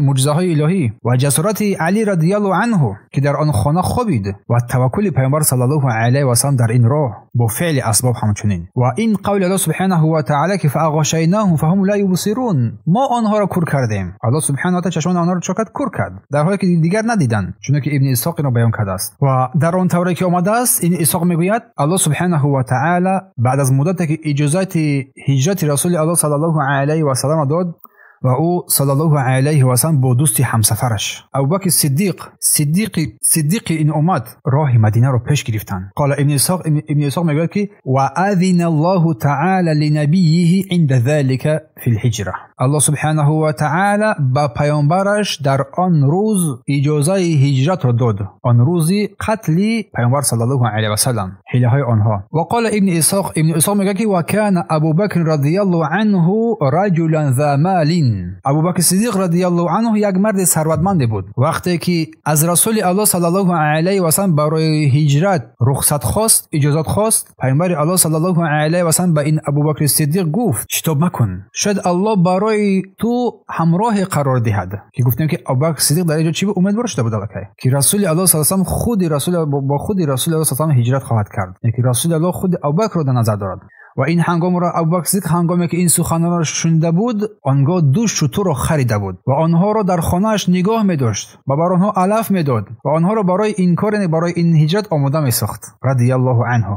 معجزه های الهی و جسارت علی رضی الله عنه که در آن خانه خوابید و توکل پیامبر صلی الله علیه و سلم در این راه با فعل اسباب همچنین. و این قول الله سبحانه و تعالی که فاغشیناهم فهم لا یبصرون، ما آنها را کور کردیم. الله سبحانه و تعالی چشمان آنها را چکد کور کرد در حالی که دیگر ندیدند، چون که ابن اسحاق اینو بیان کرده است. و در آن طوری که آمده است این اسحاق میگوید الله سبحانه و تعالی بعد از مدتی که اجازه هجرت رسول الله صلی الله علیه و سلم داد، ва ӯ саллаллоҳу алайҳи васаллам бо дӯсти ҳамсафараш Абубакр Сиддиқ, сиддиқи ин уммат роҳи Мадинаро пеш гирифтанд. Қола Ибни Исҳоқ, Ибни Исҳоқ мегӯяд ки ва азина Аллоҳу таъала линабийиҳи инда залика фил ҳиҷра. Аллоҳ субҳанаҳу ва таъала ба паёмбараш дар он рӯз иҷозаи ҳиҷратро дод, он рӯзи қатли паёмбар саллаллоҳу алайҳи васаллам, ҳилаҳои онҳо. Ва қола Ибни Исҳоқ, Ибни Исҳоқ мегӯяд ки ва кана Абубакр радияллоҳу анҳу раҷулан за малин. Абубакр Сиддиқ радияллоҳу анҳу як марди сарватманде буд. Вақте ки аз Расули Аллоҳ саллаллоҳу алайҳи васаллам барои ҳиҷрат рухсат хост, иҷозат хост, паёмбари Аллоҳ саллаллоҳу алайҳи васаллам ба ин Абубакр Сиддиқ гуфт: шитоб макун, шояд Аллоҳ барои ту ҳамроҳе қарор диҳад. Ки гуфтем ки Абубакр Сиддиқ дар инҷо чӣ буд? Умедвор шуда буд аллакай, ки Расули Аллоҳ саллаллоҳу алайҳи васаллам худи Расул бо худи Расули Аллоҳ саллаллоҳу алайҳи васаллам ҳиҷрат хоҳад кард, яъне ки Расули Аллоҳ худи Абубакрро дар назар дорад. Ва ин ҳангомро Абубакр Сиддиқ ҳангоме ки ин суханонро шунида буд, он гоҳ ду шутурро харида буд ва онҳоро дар хонааш нигоҳ медошт ва бар онҳо алаф медод ва онҳоро барои ин кор, яъне барои ин ҳиҷрат омода месохт радияллоҳу анҳу.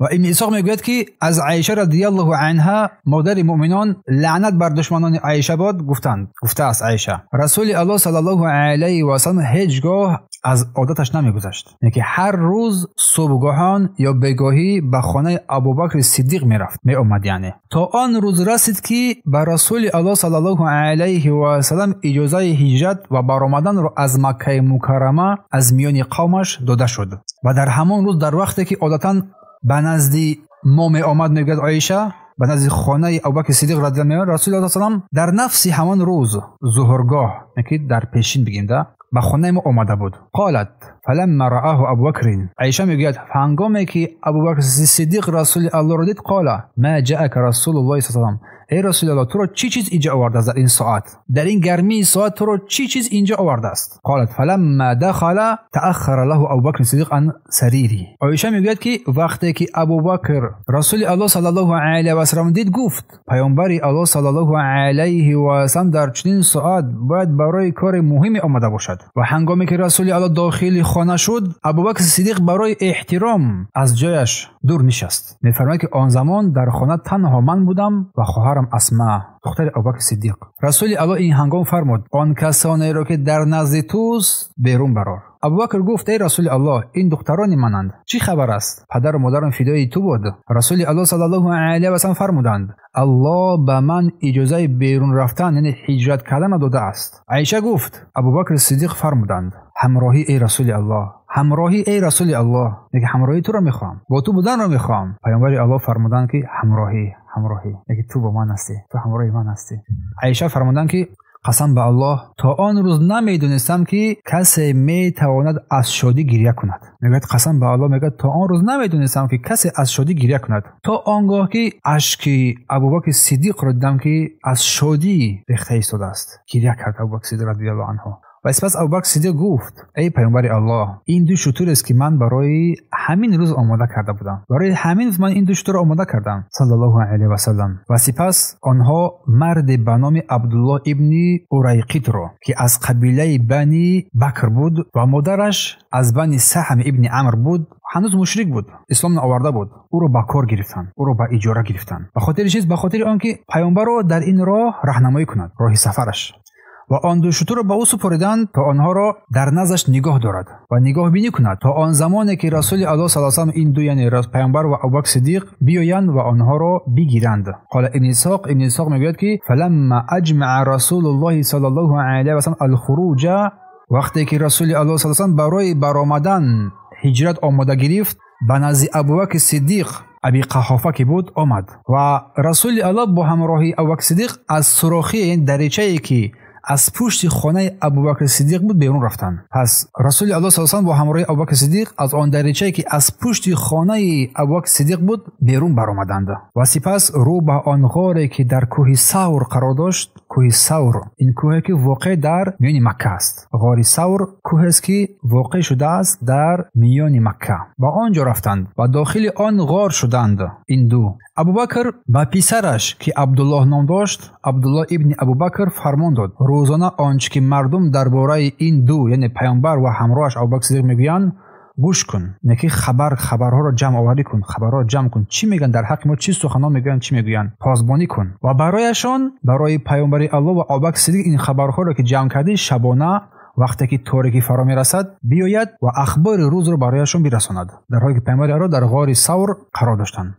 Ва Ибни Исҳоқ мегӯяд ки аз Аиша радияллоҳу анҳа, модари муъминон, лаънат бар душманони Аиша бод, гуфтанд, гуфтааст Аиша: Расули Аллоҳ саллаллоҳу алайҳи васаллам ҳеҷ гоҳ аз одаташ намегузашт, яъне ки ҳар рӯз субҳгоҳон ё бегоҳӣ ба хонаи Абубакри Сиддиқ мерафт, меомад. Яъне то он рӯз расид ки ба Расули Аллоҳ саллаллоҳу алайҳи васаллам иҷозаи ҳиҷрат ва баромаданро аз Маккаи Мукаррама аз миёни қавмаш дода шуд. Ва дар ҳамон рӯз, дар вақте ки одатан ба назди мо меомад, мегӯяд Оиша, ба назди хонаи Абубакри Сиддиқ радияллоҳу анҳу, Расули Аллоҳ саллаллоҳу алайҳи васаллам дар нафси ҳамон рӯз зуҳургоҳ, яъне ки дар пешин бигем, да, ба хонаи мо омада буд. Қолат фаламма раъаҳу Абубакрин, Аиша мегӯяд ҳангоме ки Абубакр Сиддиқ Расули Аллоҳро дид, қола ма ҷаака Расулуллоҳи саллаллоҳу алайҳи васаллам, эй Расули Аллоҳ, туро чӣ чиз инҷо овардааст дар ин соат, дар ин гармии соат туро чӣ чиз инҷо овардааст? Қолат фаламма дахала тааххара лаҳу Абубакр Сиддиқ ан сарири. Оиша мегӯяд ки вақте ки Абубакр Расули Аллоҳ саллаллоҳу алайҳи васаллам дид, гуфт: паёмбари Аллоҳ саллаллоҳу алайҳи васаллам дар чунин соат бояд барои кори муҳиме омада бошад. Ва ҳангоме ки Расули Аллоҳ дохили хона шуд, Абубакр Сиддиқ барои эҳтиром аз ҷояш дур нишаст. Мефармояд ки он замон дар хона танҳо ман будам ва хоҳарам Асма, духтари Абубакр Сиддиқ. Расули Аллоҳ ин ҳангом фармуд: он касонеро ки дар назди туст берун барор. Абубакр гуфт: эй Расули Аллоҳ, ин духтарони мананд, чӣ хабар аст? Падару модарам фидои ту буд. Расули Аллоҳ саллаллоҳу алайҳи васаллам фармуданд: Аллоҳ ба ман иҷозаи берун рафтан, яъне ҳиҷрат карданро додааст. Аиша гуфт: Абубакр Сиддиқ фармуданд: ҳамроҳӣ эй Расули Аллоҳ, ҳамроҳӣ эй Расули Аллоҳ, яъне ҳамроҳии туро мехоҳам, бо ту буданро мехоҳам. Паёмбари Аллоҳ фармуданд ки ҳамроҳӣ, ҳамроҳӣ, яъне ту бо ман ҳастӣ, ту ҳамроҳи ман ҳастӣ. Аиша фармуданд ки қасам ба Аллоҳ, то он рӯз намедонистам ки касе метавонад аз шодӣ гиря кунад. Мегӯяд қасам ба Аллоҳ, мегӯяд то он рӯз намедонистам ки касе аз шодӣ гиря кунад, то он гоҳ ки ашки Абубакр Сиддиқро дидам ки аз шодӣ рехта истодааст. Гиря кард Абубакр Сиддиқ радияллоҳу анҳу. Ва сипас Абубакр Сиддиқ гуфт: эй паёмбари Аллоҳ, ин ду шутурест ки ман барои ҳамин рӯз омода карда будам, барои ҳамин рӯз ман ин ду шутурро омода кардам саллаллоҳу алайҳи васаллам. Ва сипас онҳо марде ба номи Абдуллоҳ ибни Урайқитро, ки аз қабилаи Бани Бакр буд ва модараш аз Бани Саҳм ибни Амр буд, ҳанӯз мушрик буд, ислом наоварда буд, ӯро ба кор гирифтанд, ӯро ба иҷора гирифтанд. Ба хотири чиз? Ба хотири он ки паёмбарро дар ин роҳ раҳнамоӣ кунад, роҳи сафараш. Ва он ду шутурро ба ӯ супориданд то онҳоро дар наздаш нигоҳ дорад ва нигоҳбинӣ кунад то он замоне ки Расули Аллоҳ саллаллоҳу алайҳи васаллам ин ду, яъне паёмбар ва Абубакр Сиддиқ, биёянд ва онҳоро бигиранд. Қола Ибни Исҳоқ, Ибни Исҳоқ мегӯяд ки фаламма аҷмаа Расулуллоҳи саллаллоҳу алайҳи васаллам алхуруҷа, вақте ки Расули Аллоҳ саллаллоҳу алайҳи васаллам барои баромадан ҳиҷрат омода гирифт, ба назди Абубакр Сиддиқ Аби Қаҳофа ки буд омад ва Расули Аллоҳ бо ҳамроҳии Абубакр Сиддиқ аз сурохи, яъне даричае ки аз пушти хонаи Абубакр Сиддиқ буд, берун рафтанд. Пас Расули Аллоҳ саллаллоҳу алайҳи васаллам бо ҳамроҳии Абубакр Сиддиқ аз он даричае ки аз пушти хонаи Абубакр Сиддиқ буд берун баромаданд ва сипас рӯ ба он ғоре ки дар кӯҳи Савр қарор дошт. Кӯҳи Савр ин кӯҳе ки воқеъ дар миёни Макка аст. Ғори Савр кӯҳест ки воқеъ шудааст дар миёни Макка. Ба он ҷо рафтанд ва дохили он ғор шуданд ин ду. Абубакр ба писараш ки Абдуллоҳ ном дошт, Абдуллоҳ ибни Абубакр фармон дод рӯзона он чӣ ки мардум дар бораи ин ду, яъне паёмбар ва ҳамроҳаш Абубакр Сиддиқ мегӯянд, гӯш кун, неки хабарҳоро ҷамъ оварӣ кун, хабарҳоро ҷамъ кун, чӣ мегӯянд дар ҳаққи мо, чӣ суханҳо мегӯянд, чӣ мегӯянд, посбонӣ кун. Ва барояшон, барои паёмбари Аллоҳ ва Абубакр Сиддиқ ин хабарҳоро ки ҷамъ кардӣ, шабона вақте ки торикӣ фаро мерасад биёяд ва ахбори рӯзро барояшон бирасонад, дар ҳоле ки паёмбари Аллоҳ дар ғори Савр қарор доштанд.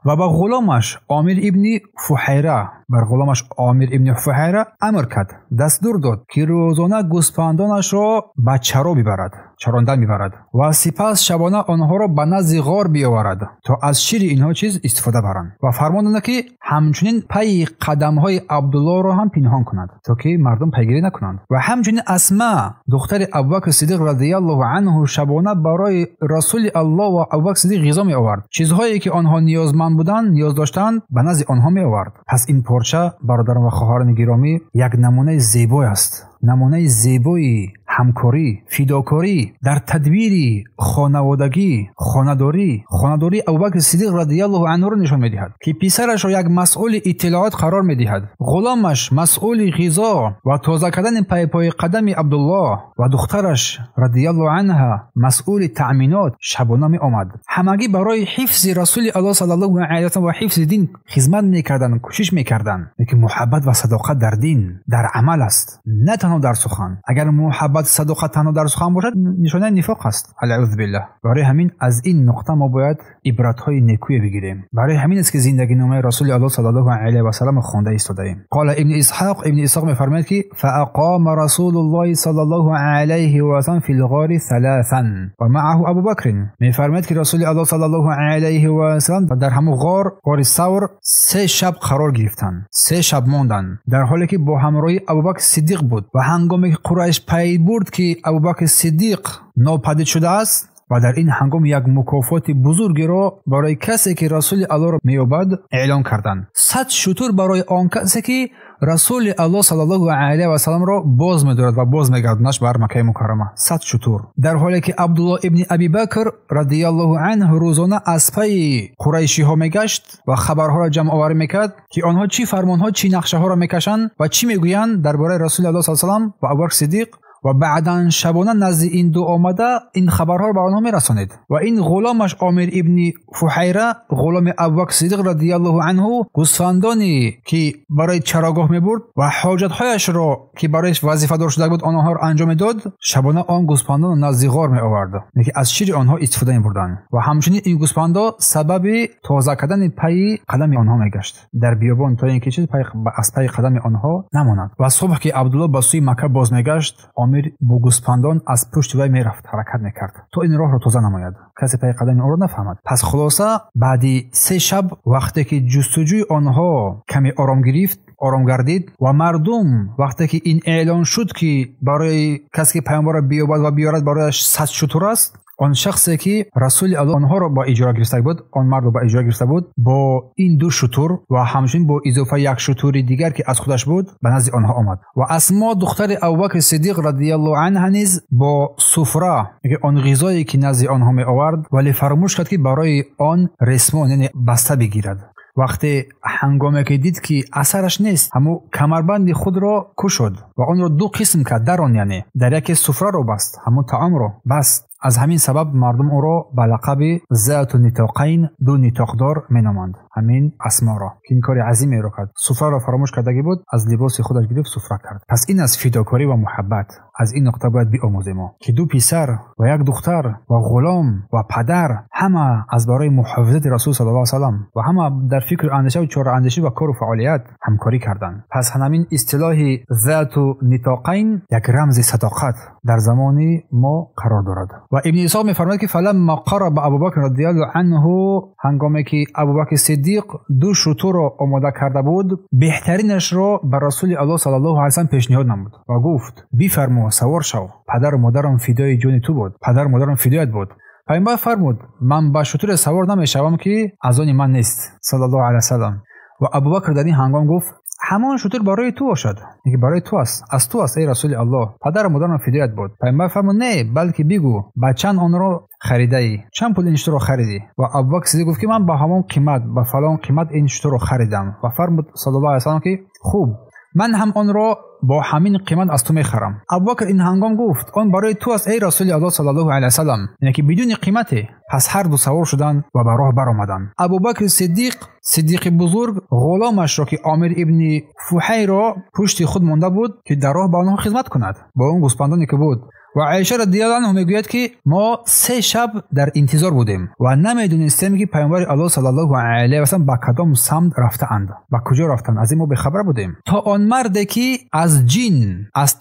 Ва ба ғуломаш Омир ибни Фуҳайра, бар ғуломаш Омир ибни Фуҳайра амр кард, дастур дод ки рӯзона гӯспандонашро ба чаро бибарад, чарондан бибарад ва сипас шабона онҳоро ба назди ғор биёварад то аз шири инҳо чиз истифода баранд. Ва фармон дод ки ҳамчунин пайи қадамҳои Абдуллоҳро ҳам пинҳон кунад то ки мардум пайгирӣ накунанд. Ва ҳамчунин Асма духтари Абубакр Сиддиқ радиаллоҳу анҳу шабона барои Расули Аллоҳ ва Абубакр Сиддиқ ғизо меовард. Чизҳое ки онҳо ниёзманд буданд, ниёз доштанд, ба назди онҳо меовард. Пас ин порча, бародарон ва хоҳарони гиромӣ, як намунаи зебой аст, намунаи зебои ҳамкорӣ, фидокорӣ дар тадбири хонаводагӣ, хонадории Абубакр Сиддиқ радиаллоҳу анҳуро нишон медиҳад, ки писарашро як масъули иттилоот қарор медиҳад, ғуломаш масъули ғизо ва тоза кардани пайпои қадами Абдуллоҳ ва духтараш радиаллоҳу анҳа масъули таъминот шабона меомад. Ҳамагӣ барои ҳифзи Расули Аллоҳ саллаллоҳу алайҳи васаллам ва ҳифзи дин хизмат мекарданд, кӯшиш мекарданд. Лекин муҳаббат ва садоқат дар дин, дар амал аст, на танҳо дар сухан. Агар муҳаббат, садоқат танҳо дар сухан бошад, нишонаи нифоқ аст. Алаъузу биллаҳ. Барои ҳамин аз ин нуқта мо бояд ибратҳои некӯе бигирем. Барои ҳамин аст ки зиндагиномаи Расули Аллоҳ саллаллоҳу алайҳи васаллам хонда истодаем. Қола Ибни Исҳоқ, Ибни Исҳоқ мефармояд ки фаақома Расулуллоҳи саллаллоҳу алайҳи васаллам фил ғори саласан ва маъаҳу Абубакрин. Мефармояд ки Расули Аллоҳ саллаллоҳу алайҳи васаллам дар ҳамон ғор, ғори Савр, 3 шаб қарор гирифтанд, 3 шаб монданд, дар ҳоле ки бо ҳамроҳи Абубакр Сиддиқ буд. Ва ҳангоме ки Қурайш пай бурд ки Абубакр Сиддиқ нопадид шудааст, ва дар ин ҳангом як мукофоти бузургеро барои касе ки Расули Аллоҳро меёбад эълон карданд. 100 шутур барои он касе ки Расули Аллоҳ саллаллоҳу алайҳи васалламро боз медорад ва боз мегардонаш бар Маккаи Мукаррама. 100 шутур. Дар ҳоле ки Абдуллоҳ ибни Аби Бакр радиаллоҳу анҳу рӯзона аз пайи қурайшиҳо мегашт ва хабарҳоро ҷамъоварӣ мекард ки онҳо чӣ фармонҳо, чӣ нақшаҳоро мекашанд ва чӣ мегӯянд дар бораи Расули Аллоҳ саллаллоҳу алайҳи васаллам ва Абубакр Сиддиқ. Ва баъдан шабона назди ин ду омада ин хабарҳоро ба онҳо мерасонид. Ва ин ғуломаш Омир ибни Фуҳайра, ғуломи Абубакр Сиддиқ радиаллоҳу анҳу, гӯсфандоне ки барои чарогоҳ мебурд ва ҳоҷатҳояшро ки барояш вазифадор шуда буд онҳоро анҷом медод, шабона он гӯсфандонро назди ғор меовард, ки аз шири онҳо истифода мебурданд. Ва ҳамчунин ин гӯсфандо сабаби тоза кардани пайи қадами онҳо мегашт дар биёбон, то ин ки чиз аз пайи қадами онҳо намонад. Ва субҳ ки Абдуллоҳ ба сӯи Макка боз мегашт, Омир бо гӯспандон аз пушти вай мерафт, ҳаракат мекард то ин роҳро тоза намояд, касе пайи қадами онро нафаҳмад. Пас хулоса баъди 3 шаб вақте ки ҷустуҷӯи онҳо каме ором гирифт, ором гардид ва мардум вақте ки ин эълон шуд ки барои касе ки паёмбарро биёбад ва биёрад барояш 100 шутур аст, он шахсе ки Расули Аллоҳ онҳоро ба иҷора гирифта буд, он мардро ба иҷора гирифта буд, бо ин 2 шутур ва ҳамчунин бо изофа як шутури дигар ки аз худаш буд ба назди онҳо омад. Ва Асмо духтари Абубакр Сиддиқ радиаллоҳу анҳа низ бо суфра, он ғизое ки назди онҳо меовард, вале фаромӯш кард ки барои он ресмон, яъне баста бигирад. Вақте ҳангоме ки дид ки асараш нест, ҳамун камарбанди худро кушод ва онро 2 қисм кард, дар он, яъне дар яке суфраро баст, ҳамун таомро баст. Аз ҳамин сабаб мардум ӯро ба лақаби Зату Нитоқайн, 2 нитоқдор меноманд. Ҳамин Асморо ки ин кори азимеро кард, суфраро фаромӯш кардагӣ буд, аз либоси худаш гирифт суфра кард. Пас ин аз фидокорӣ ва муҳаббат. Аз ин нуқта бояд биомӯзем мо ки 2 писар ва як духтар ва ғулом ва падар ҳама аз барои муҳофизати Расул саллаллоҳу алайҳи васаллам ва ҳама дар фикру андеша ва чораандешӣ ва кору фаъолият ҳамкорӣ карданд. Пас ҳамин истилоҳи Зату Нитоқайн як рамзи садоқат дар замони мо қарор дорад. Ва Ибни Исҳоқ мефармояд ки фаламма қараба Абубакр радиаллоҳу анҳу, ҳангоме ки Абубакр Сиддиқ 2 шутурро омода карда буд, беҳтаринашро ба Расули Аллоҳ саллаллоҳу алайҳи васаллам пешниҳод намуд ва гуфт: бифармо, савор шав, падару модарам фидои ҷони ту буд, падару модарам фидоят буд. Пайғамбар фармуд: ман ба шутуре савор намешавам ки аз они ман нест, саллаллоҳу алайҳи васаллам. Ва Абубакр дар ин ҳангом гуфт: ҳамон шутур барои ту бошад, ки барои ту аст, аз ту аст, эй Расули Аллоҳ, падару модарам фидоят буд. Пайғамбар фармуд: не, балки бигӯ ба чанд онро харидаӣ, чанд пул ин шутурро харидӣ? Ва Абубакр Сиддиқ гуфт ки ман ба ҳамон қимат, ба фалон қимат ин шутурро харидам. Ва фармуд саллаллоҳу алайҳи васаллам ки хуб, من هم آن را با همین قیمت از تو میخرم. ابوبکر این هنگام گفت آن برای تو است ای رسول الله صلی الله علیه و سلم، یعنی که بدون قیمته. پس هر دو سوار شدند و به راه برآمدند. ابوبکر صدیق بزرگ غلامش را که عامر ابن فحی را پشت خود مانده بود که در راه به آنها خدمت کند، با آن گوسفندانی که بود. و عایشه رضی الله عنها میگوید که ما 3 شب در انتظار بودیم و نمیدونستیم که پیامبر الله صلی الله علیه و سلم به کدام سمت رفته‌اند، به کجا رفتند، از این ما بی‌خبر بودیم. تا آن مرد که از جن از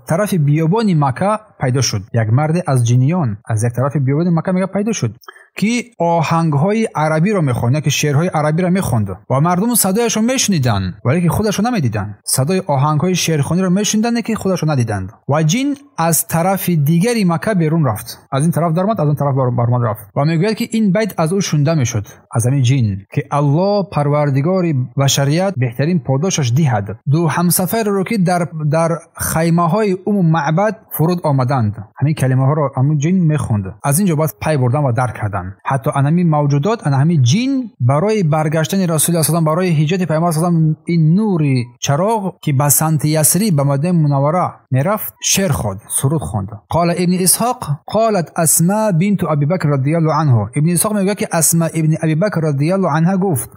طرف بیابان مکه پیدا شد، یک مرد از جنیان از یک طرف بیابان مکه میگه پیدا شد که آهنگ‌های عربی را می‌خواند، که شعرهای عربی را می‌خواند و مردم صدایش را می‌شنیدند ولی که خودش را نمی‌دیدند. صدای آهنگ‌های شعرخوانی را می‌شنیدند که خودش را ندیدند. و جن از طرف دیگری مکه بیرون رفت، از این طرف درآمد، از آن طرف برآمد رفت و میگوید که این بیت از او شنیده میشد، از همین جن، که الله پروردگار بشریت بهترین پاداشش دهد دو همسفر را که در خیمه‌های ام معبد فرود آمدند. همین کلمه ها را همون جن می‌خواند. از اینجا بعد پی بردن و درک کردن. حتی انمی موجودات، انهمی جن برای برگشتن رسول الله صلی الله علیه و برای هجرت پیامبر صلی الله علیه و این نور چراغ که به سمت یثرب به مدینه منوره میرفت شعر خواند، سرود خواند. قال ابن اسحاق قالت اسماء بنت ابی بکر رضی الله عنه. ابن اسحاق میگه که اسماء ابن ابی بکر رضی الله عنها گفت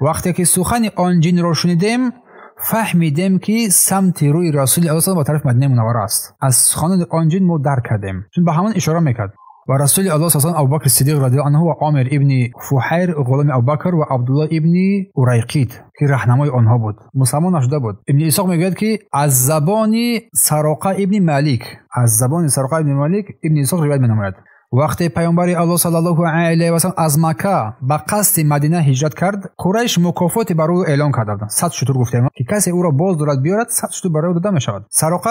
وقتی که سخن آن جن را شنیدیم فهمیدیم که سمت روی رسول الله صلی الله علیه و طرف مدینه منوره است. از سخنان آن جن ما درک کردیم، چون به همان اشاره میکرد. و رسول الله صلی الله علیه و ابوبکر صدیق رضی الله عنه و عامر ابن فحیر غلام ابوبکر و عبدالله ابن اریقیط که راهنمای آنها بود، مسلمان نشده بود. ابن اسحاق میگوید که از زبان سراقه ابن مالک، از زبان سراقه ابن مالک ابن اسحاق روایت می‌نماید وقتی پیامبر الله صلی الله علیه و سلم از مکه به قصد مدینه هجرت کرد، قریش مکافات بر او اعلان کردند. 100 شتر گفتیم که کسی او را باز دارد بیارد 100 شتر برای او داده می‌شود. سراقه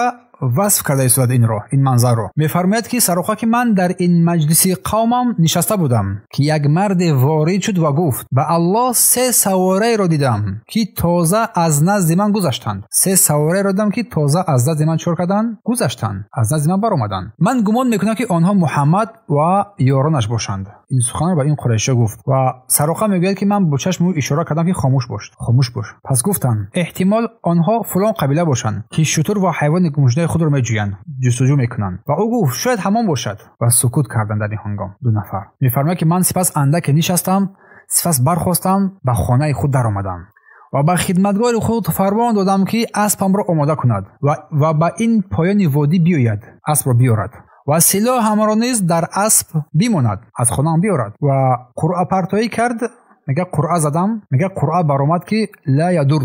وصف کرده است این را، این منظر را. می‌فرماید که سراقه که من در این مجلس قومم نشسته بودم که یک مرد وارد شد و گفت به الله 3 سواره را دیدم که تازه از نزد من گذشتند. 3 سواره را دیدم که تازه از نزد من چور کردند، گذشتند، از نزد من برآمدند. من گمان میکنم که آنها محمد و یارانش باشند. این سخن را به این قریشی گفت و سراقه میگوید که من با چشم او اشاره کردم که خاموش باش، خاموش باش. پس گفتم احتمال آنها فلان قبیله باشند که شتر و حیوان گمشده خود را میجویند، جستجو میکنند. و او گفت شاید همان باشد و سکوت کردند. در این هنگام 2 نفر. میفرماید که من سپس اندک نشستم، سپس برخواستم، به خانه خود درآمدم و به خدمتگار خود فرمان دادم که اسبم را آماده کند و به این پایان وادی بیاید، اسب را بیارد و سلاح هم را نیز در اسب بیماند، از خانه هم بیارد. و قرعه پرتایی کرد، میگه قرعه زدم، میگه قرعه برآمد که لا یضر،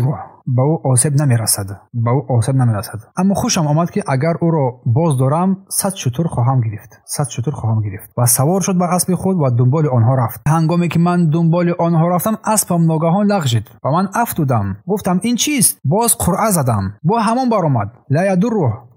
به او آسیب نمیرسد، به او آسیب نمیرسد. اما خوشم آمد که اگر او را باز دارم 100 شتر خواهم گرفت، 100 شتر خواهم گرفت. و سوار شد بر اسب خود و دنبال آنها رفت. هنگامی که من دنبال آنها رفتم اسبم ناگهان لغزید و من افتادم. گفتم این چیست؟ باز قرعه زدم، با همان برآمد، لا یضر،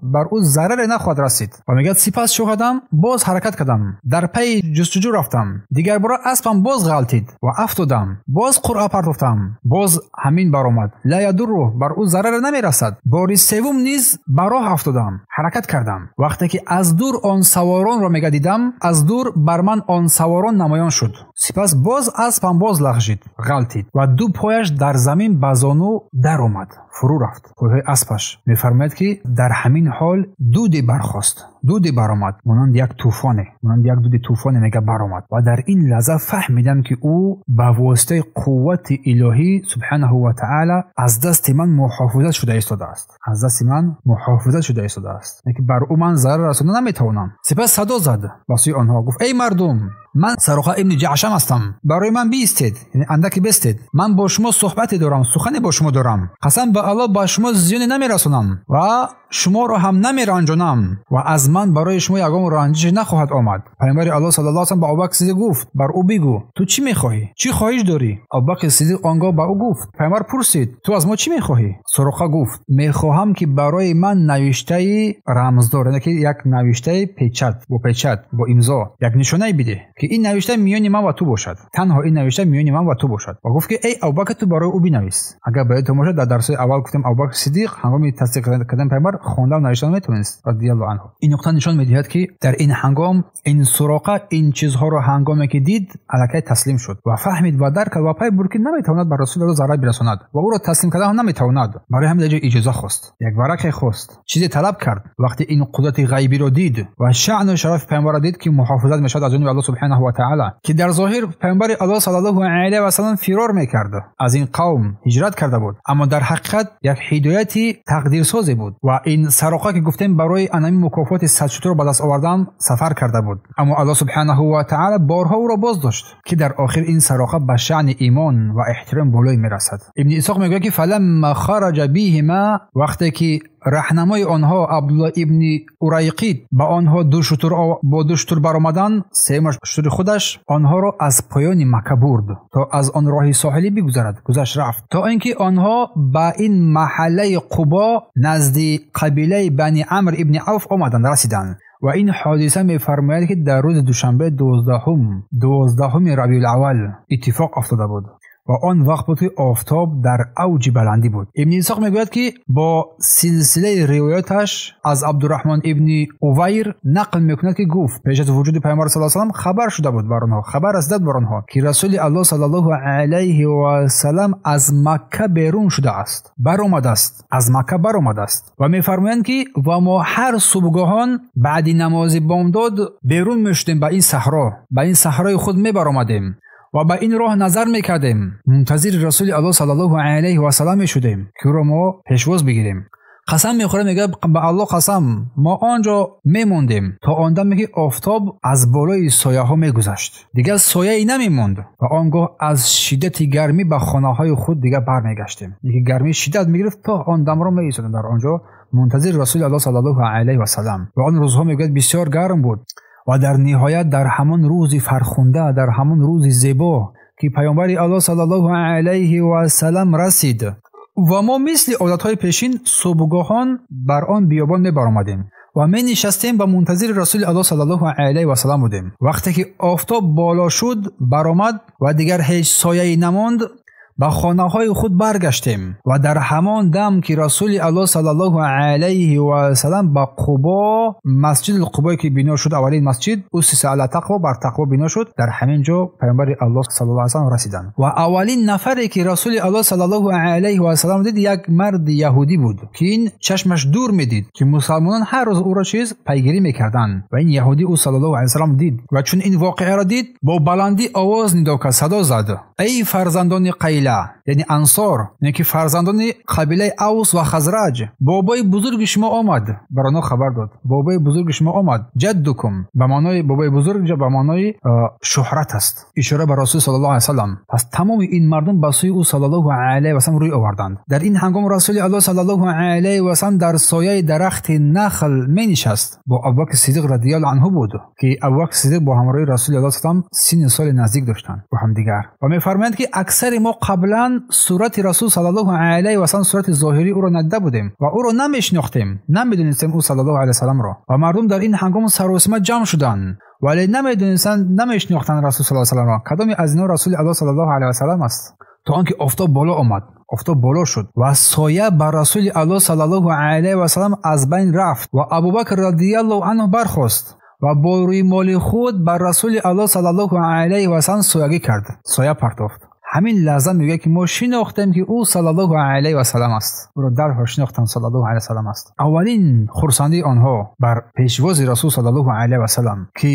بر او ضرر نخواهد رسید. و میگه سپس شو کردم، باز حرکت کردم، در پی جستجو رفتم، دیگر بار اسبم باز غلطید و افتادم، باز قرعه پرتافتم، باز همین برآمد، لا یضر، بر او ضرر نمیرسد. بار سوم نیز بر راه افتادم، حرکت کردم. وقتی که از دور آن سواران را میگه دیدم، از دور بر من آن سواران نمایان شد. سپس باز اسبم باز لغزید، غلطید و 2 پایش در زمین به زانو در آمد، فرو رفت پایهای اسبش. میفرماید که در همین حال دودی برخاست، دودی برآمد، مانند یک طوفانه، مانند یک دود طوفانه میگه برآمد. و در این لحظه فهمیدم که او به واسطه قوت الهی سبحانه و تعالی از دست من محافظت شده ایستاده است، از دست من محافظت شده ایستاده است، یعنی که بر او من ضرر رسانده نمیتوانم. سپس صدا زد به سوی آنها، گفت ای مردم، من سراقه ابن جعشم هستم، برای من بیستید، یعنی اندکی بستید، من با شما صحبتی دارم، سخنی با شما دارم، قسم به الله با شما زیانی نمیرسانم و شما را هم نمیرنجانم و از من برای شما یگان رنجش نخواهد آمد. پیامبر الله صلی الله علیه و سلم به ابوبکر صدیق گفت بر او بگو تو چی میخواهی، چی خواهش داری؟ ابوبکر صدیق آنگاه به او گفت، پیامبر پرسید تو از ما چی میخواهی؟ سراقه گفت میخواهم که برای من نوشته رمزدار، یعنی که یک نوشته پیچت با پیچت با امضا، یک نشانه بده که این نوشته میان من و تو باشد، تنها این نوشته میان من و تو باشد. و گفت که ای ابوبکر تو برای او بنویس. اگر باید تو باشه، در درس اول گفتم ابوبکر صدیق هنگام تصدیق کردن پیامبر خواندن و نوشتن میتونست رضی الله عنه. این нуқта нишон медиҳад, ки дар ин ҳангом ин Суроқа ин чизҳоро ҳангоме ки дид, аллакай таслим шуд ва фаҳмид ва дарк кард ва пай бурд, ки наметавонад ба Расули Аллоҳ зарар бирасонад ва ӯро таслим кардан ҳам наметавонад. Барои ҳамин дар иҷоза хост, як варақе хост, чизе талаб кард. Вақте ин қудрати ғайбиро дид ва шаъну шарафи паёмбарро дид, ки муҳофизат мешавад аз ҷониби Аллоҳ субҳонаҳу ва таъоло, ки дар зоҳир паёмбари Аллоҳ саллаллоҳу алайҳи васаллам фирор мекард, аз ин қавм ҳиҷрат карда буд, аммо дар ҳақиқат як ҳидояти тақдирсозе буд ва ин Суроқа ки гуфтем барои анами мукофоти 100 шутур ба даст овардан сафар карда буд, аммо Аллоҳ субҳонаҳу ва таъоло борҳо ӯро боз дошт, ки дар охир ин Суроқа ба шаъни имон ва эҳтиром болой мерасад. Ибни Исҳоқ мегӯяд, ки фаламма хараҷа биҳима, вақте ки раҳнамои онҳо Абдуллоҳ ибни Урайқид ба онҳо ду шутур бо ду шутур баромадан, сеюмаш шутури худаш онҳоро аз поёни Макка бурд то аз он роҳи соҳилӣ бигузарад, гузашт рафт, то инки онҳо ба ин маҳаллаи Қубо назди қабилаи Бани Амр ибни Авф омаданд, расиданд. Ва ин ҳодиса мефармояд, ки дар рӯзи душанбе 12-уми Рабиул-аввал иттифоқ афтода буд ва он вақт буд, ки офтоб дар авҷи баландӣ буд. Ибни Исҳоқ мегӯяд, ки бо силсилаи ривояташ аз Абдурраҳмон ибни Увайр нақл мекунад, ки гуфт пеш аз вуҷуди паёмбар саллаллоҳу алайҳи васаллам хабар шуда буд бар онҳо, хабар расида бар онҳо, ки Расули Аллоҳ саллаллоҳу алайҳи васаллам аз Макка берун шудааст, баромадааст, аз Макка баромадааст. Ва мефармоянд, ки ва мо ҳар субҳгоҳон баъди намози бомдод берун мешудем ба ин саҳро, ба ин саҳрои худ мебаромадем ва ба ин роҳ назар мекардем, мунтазири Расули Аллоҳ саллаллоҳу алайҳи васаллам мешудем, ки ӯро мо пешвоз бигирем. Қасам мехӯрад, мегӯяд ба Аллоҳ қасам, мо он ҷо мемондем то он даме ки офтоб аз болои сояҳо мегузашт, дигар сояе намемонд ва он гоҳ аз шиддати гармӣ ба хонаҳои худ дигар бармегаштем. Яке гармӣ шиддат мегирифт, то он дамро меистодем дар он ҷо мунтазири Расули Аллоҳ саллаллоҳу алайҳи васаллам. Ва он рӯзҳо мегӯяд бисёр гарм буд ва дар ниҳоят дар ҳамон рӯзи фархунда, дар ҳамон рӯзи зебо, ки паёмбари Аллоҳ саллаллоҳу алайҳи васаллам расид ва мо мисли одатҳои пешин субҳгоҳон бар он биёбон мебаромадем ва менишастем ва мунтазири Расули Аллоҳ саллаллоҳу алайҳи васаллам будем. Вақте ки офтоб боло шуд, баромад ва дигар ҳеҷ сояе намонд, ба хонаҳои худ баргаштем ва дар ҳамон дам ки Расули Аллоҳ саллаллоҳу алайҳи васаллам ба Қубо, масҷиди Қубое ки бино шуд, аввалин масҷид усиса ала тақво, бар тақво бино шуд, дар ҳамин ҷо паёмбари Аллоҳ саллаллоҳу алайҳи васаллам расиданд. Ва аввалин нафаре ки Расули Аллоҳ саллаллоҳу алайҳи васаллам дид, як марди яҳудӣ буд, ки ин чашмаш дур медид, ки мусалмонон ҳар рӯз ӯро чиз пайгирӣ мекарданд ва ин яҳудӣ ӯ саллаллоҳу алайҳи васаллам дид ва чун ин воқеаро дид, бо баландӣ овоз нидо кард, садо зад: эй фарзандони Қайла, яъне Ансор, яъне ки фарзандони қабилаи Авс ва Хазраҷ, бобои бузурги шумо омад. Бар онҳо хабар дод: бобои бузурги шумо омад. Ҷаддукум ба маънои бобои бузург, инҷо ба маънои шӯҳрат аст, ишора ба Расул саллаллоҳу алайҳи васаллам. Пас тамоми ин мардум ба сӯи ӯ саллаллоҳу алайҳи васаллам рӯй оварданд. Дар ин ҳангом Расули Аллоҳ саллаллоҳу алайҳи васаллам дар сояи дарахти нахл менишаст. Бо Абубакр Сиддиқ радиаллоҳу анҳу буд, ки Абубакр Сиддиқ бо ҳамроҳи Расули Аллоҳ саллаллоҳу алайҳи васаллам синни соли наздик доштанд бо ҳамдигар. Ва мефармоянд, ки аксари мо қаблан сурати Расул саллаллоҳу алайҳи васаллам, сурати зоҳирии ӯро надида будем ва ӯро намешинохтем, намедонистем ӯ саллаллоҳу алайҳи васалламро. Ва мардум дар ин ҳангом саросима ҷамъ шуданд, вале намедонистанд, намешинохтанд Расул саллаллоҳу алайҳи васалламро, кадоме аз инҳо Расули Аллоҳ саллаллоҳу алайҳи васаллам аст. То он ки офтоб боло омад, офтоб боло шуд ва соя бар Расули Аллоҳ саллаллоҳу алайҳи васаллам аз байн рафт ва Абубакр радиаллоҳу анҳу бархост ва бо рӯймоли худ бар Расули Аллоҳ саллаллоҳу алайҳи васаллам соягӣ кард, соя партофт. Ҳамин лаҳза мегӯяд, ки мо шинохтем, ки ӯ саллаллоҳу алайҳи васаллам аст. Ӯро дарҳол шинохтанд, саллаллоҳу алайҳи васаллам аст. Аввалин хурсандии онҳо бар пешвози Расул саллаллоҳу алайҳи васаллам, ки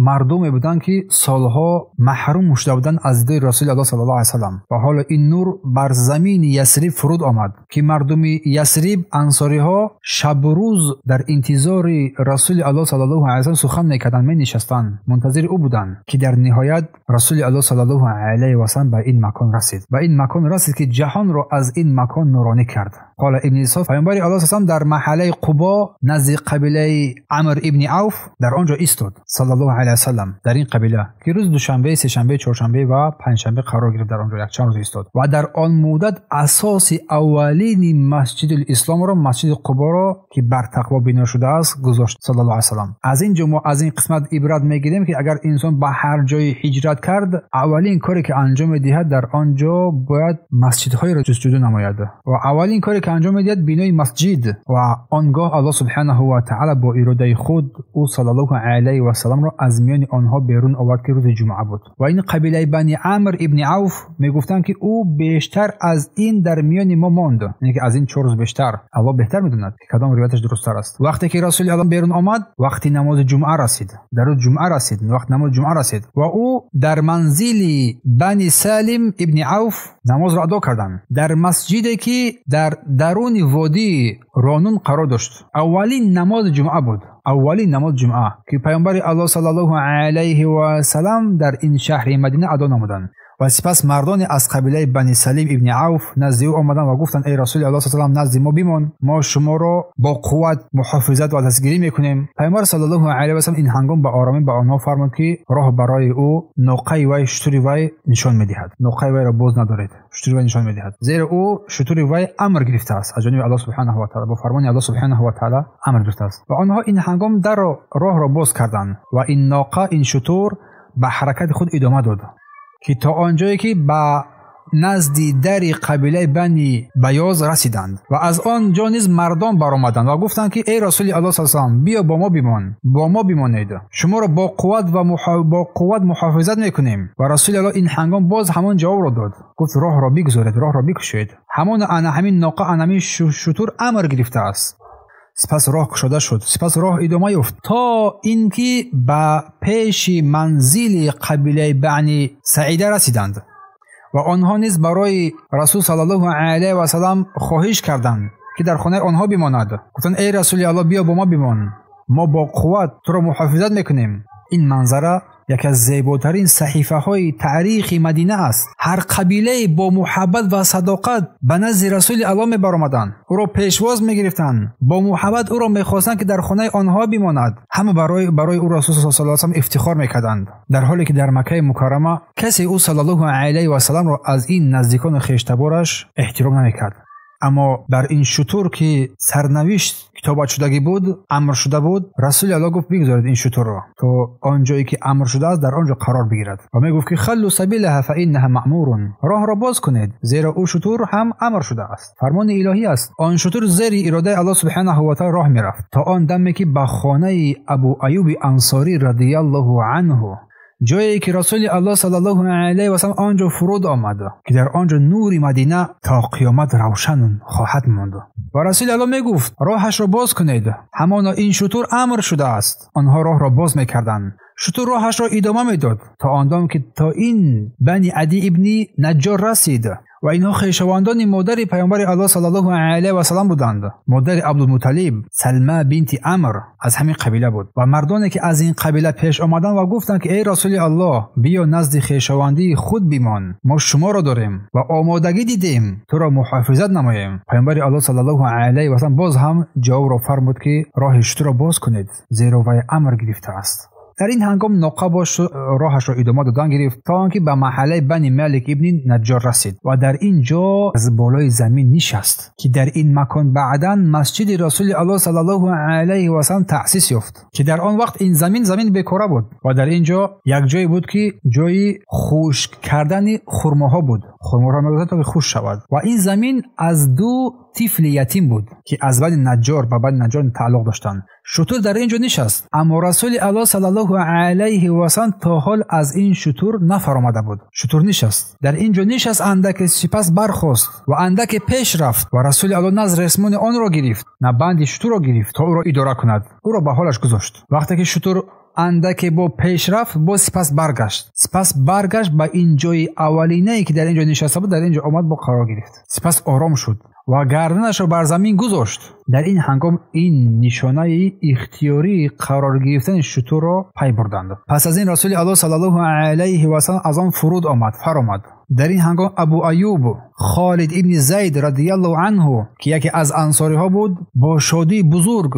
мардуме буданд, ки солҳо маҳрум шуда буданд аз дидори Расули Аллоҳ саллаллоҳу алайҳи васаллам, ва ҳоло ин нур бар замини Ясриб фуруд омад, ки мардуми Ясриб, ансориҳо, шабу рӯз дар интизори Расули Аллоҳ саллаллоҳу алайҳи васаллам сухан мекарданд, менишастанд, мунтазири ӯ буданд, ки дар ниҳоят Расули Аллоҳ саллаллоҳу алайҳи васаллам ба ин макон расид, ба ин макон расид, ки ҷаҳонро аз ин макон нуронӣ кард. Қол ибни Исҳоқ, паёмбари Аллоҳ саллаллоҳу алайҳи васаллам дар маҳаллаи Қубо назди қабилаи Амр ибни Авф дар он ҷо истод саллаллоҳу алайҳи васаллам, дар ин қабила, ки рӯзи душанбе, сешанбе, чоршанбе ва панҷшанбе қарор гирифт, дар он ҷо якчанд рӯз истод ва дар он муддат асоси аввалини масҷиди исломро, масҷиди Қуборо, ки бар тақво бино шудааст, гузошт саллаллоҳу алайҳи васаллам. Аз ин ҷо мо аз ин қисмат ибрат мегирем, ки агар инсон ба ҳар ҷое ҳиҷрат кард, аввалин коре ки анҷом медиҳад, дар он ҷо бояд масҷидҳоеро ҷустуҷӯ намояд ва аввалин коре ки ки анҷом медиҳад бинои масҷид. Ва он гоҳ Аллоҳ субҳанаҳу ва таъала бо иродаи худ ӯ саллаллоҳу алайҳи васалламро аз миёни онҳо берун овард, ки рӯзи ҷумъа буд. Ва ин қабилаи Бани Амр ибни Авф мегуфтанд, ки ӯ бештар аз ин дар миёни мо монд, яъне ки аз ин 4 рӯз бештар. Аллоҳ беҳтар медонад, ки кадом ривояташ дурусттар аст. Вақте ки Расули Аллоҳ берун омад, вақти намози ҷумъа расид, дар рӯзи ҷумъа расид, вақт намози ҷумъа расид ва ӯ дар манзили Бани Салим ибни Авф намозро адо карданд, дар масҷиде ки дар даруни водии Ронун қарор дошт. Аввалин намози ҷумъа буд, аввалин намози ҷумъа ки Паёмбари Аллоҳ саллаллоҳу алайҳи васаллам дар ин шаҳри Мадина адо намуданд. Ва сипас мардоне аз қабилаи Бани Салим ибни Авф назди ӯ омаданд ва гуфтанд: эй Расули Аллоҳ саллаллоҳу алайҳи васаллам, назди мо бимон, мо шуморо бо қувват муҳофизат ва дастгирӣ мекунем. Паёмбар саллаллоҳу алайҳи васаллам ин ҳангом ба оромӣ ба онҳо фармуд, ки роҳ барои ӯ ноқаи вай, шутури вай нишон медиҳад. Ноқаи вайро боз надоред, шутури вай нишон медиҳад, зеро ӯ шутури вай амр гирифтааст аз ҷониби Аллоҳ субҳанаҳу ва таъала, бо фармони Аллоҳ субҳанаҳу ва таъала амр гирифтааст. Ва онҳо ин ҳангом дарро, роҳро боз карданд ва ин ноқа, ин шутур ба ҳаракати худ идома дод, ки то он ҷое ки ба назди дари қабилаи Бани Баёз расиданд. Ва аз он ҷо низ мардон баромаданд ва гуфтанд, ки эй Расули Аллоҳ саллаллоҳу алайҳи васаллам, биё бо мо бимон, бо мо бимонед, шуморо бо қувват ва бо қувват муҳофизат мекунем. Ва Расули Аллоҳ ин ҳангом боз ҳамон ҷавобро дод, гуфт: роҳро бигузоред, роҳро бикушед, ҳамон ана ҳамин ноқа, ана ҳамин шутур амр гирифтааст. Сипас роҳ кушода шуд, сипас роҳ идома ёфт то инки ба пеши манзили қабилаи Бани Саида расиданд. Ва онҳо низ барои Расул саллаллоҳу алайҳи васаллам хоҳиш карданд, ки дар хонаи онҳо бимонад. Гуфтанд: эй Расули Аллоҳ, биё бо мо бимон, мо бо қувват туро муҳофизат мекунем. Ин манзара яке аз зеботарин саҳифаҳои таърихи Мадина аст. Ҳар қабилае бо муҳаббат ва садоқат ба назди Расули Аллоҳ мебаромаданд, ӯро пешвоз мегирифтанд, бо муҳаббат ӯро мехостанд, ки дар хонаи онҳо бимонад. Ҳама барои ӯ Расул саллаллоҳу алайҳи васаллам ифтихор мекарданд, дар ҳоле ки дар Маккаи Мукаррама касе ӯ саллаллоҳу алайҳи васалламро аз ин наздикону хештабораш эҳтиром намекард. Аммо дар ин шутур ки сарнавишт китобатшудагӣ буд, амр шуда буд, Расули Аллоҳ гуфт: бигузоред ин шутурро то он ҷое ки амр шудааст дар он ҷо қарор бигирад. Ва мегуфт, ки халлу сабилаҳа фа иннаҳа маъмурун, роҳро боз кунед, зеро ӯ шутур ҳам амр шудааст, фармони илоҳӣ аст. Он шутур зери иродаи Аллоҳ субҳанаҳу ва таъала роҳ мерафт то он даме ки ба хонаи Абу Аюби Ансорӣ радияллоҳу анҳу, ҷое ки Расули Аллоҳ саллаллоҳу алайҳи васаллам он ҷо фуруд омад, ки дар он ҷо нури Мадина то қиёмат равшан хоҳад монд. Ва Расули Аллоҳ мегуфт: роҳашро боз кунед, ҳамоно ин шутур амр шудааст. Онҳо роҳро боз мекарданд. Шутур роҳашро идома медод то он дам ки то ин Бани Ади ибни Наҷҷор расид. Ва инҳо хешовандони модари Паёмбари Аллоҳ саллаллоҳу алайҳи васаллам буданд. Модари Абдулмуталиб Салма бинти Амр аз ҳамин қабила буд. Ва мардоне ки аз ин қабила пеш омаданд ва гуфтанд, ки эй Расули Аллоҳ, биё назди хешовандии худ бимон, мо шуморо дорем ва омодагӣ дидем туро муҳофизат намоем. Паёмбари Аллоҳ саллаллоҳу алайҳи васаллам боз ҳам ҷавобро фармуд, ки роҳи шутурро боз кунед, зеро вай амр гирифтааст. Дар ин ҳангом ноқа бош роҳашро идома додан гирифт то он ки ба маҳаллаи Бани Малик ибни Наҷҷор расид ва дар ин ҷо аз болои замин нишаст, ки дар ин макон баъдан масҷиди Расули Аллоҳ саллаллоҳу алайҳи васаллам таъсис ёфт, ки дар он вақт ин замин бекора буд ва дар ин ҷо як ҷое буд, ки ҷои хушк кардани хурмоҳо буд. Хурмоҳоро мегузоштанд то ки хушк шавад. Ва ин замин аз ду тифли ятим буд, ки аз Бани Наҷҷор ба Бани Наҷҷор тааллуқ доштанд. Шутур дар ин ҷо нишаст, аммо Расули Аллоҳ саллаллоҳу алайҳи васаллам то ҳол аз ин шутур нафаромада буд. Шутур нишаст, дар ин ҷо нишаст, андаке сипас бархост ва андаке пеш рафт ва Расули Аллоҳ на ресмони онро гирифт, на банди шутурро гирифт то ӯро идора кунад. Ӯро ба ҳолаш гузошт. Вақте ки шутур андаке бо пеш рафт, боз сипас баргашт. Сипас баргашт ба ин ҷои аввалинае ки дар ин ҷо нишаста буд, дар ин ҷо омад, бо қарор гирифт. Сипас ором шуд ва гарданашро бар замин гузошт. Дар ин ҳангом ин нишонаи ихтиёрии қарор гирифтани шутурро пай бурданд. Пас аз ин Расули Аллоҳ саллаллоҳу алайҳи васаллам аз он фуруд омад, фаромад. Дар ин ҳангом Абу Аюб Холид ибни Зайд радияллоҳу анҳу, ки яке аз ансориҳо буд, бо шодии бузург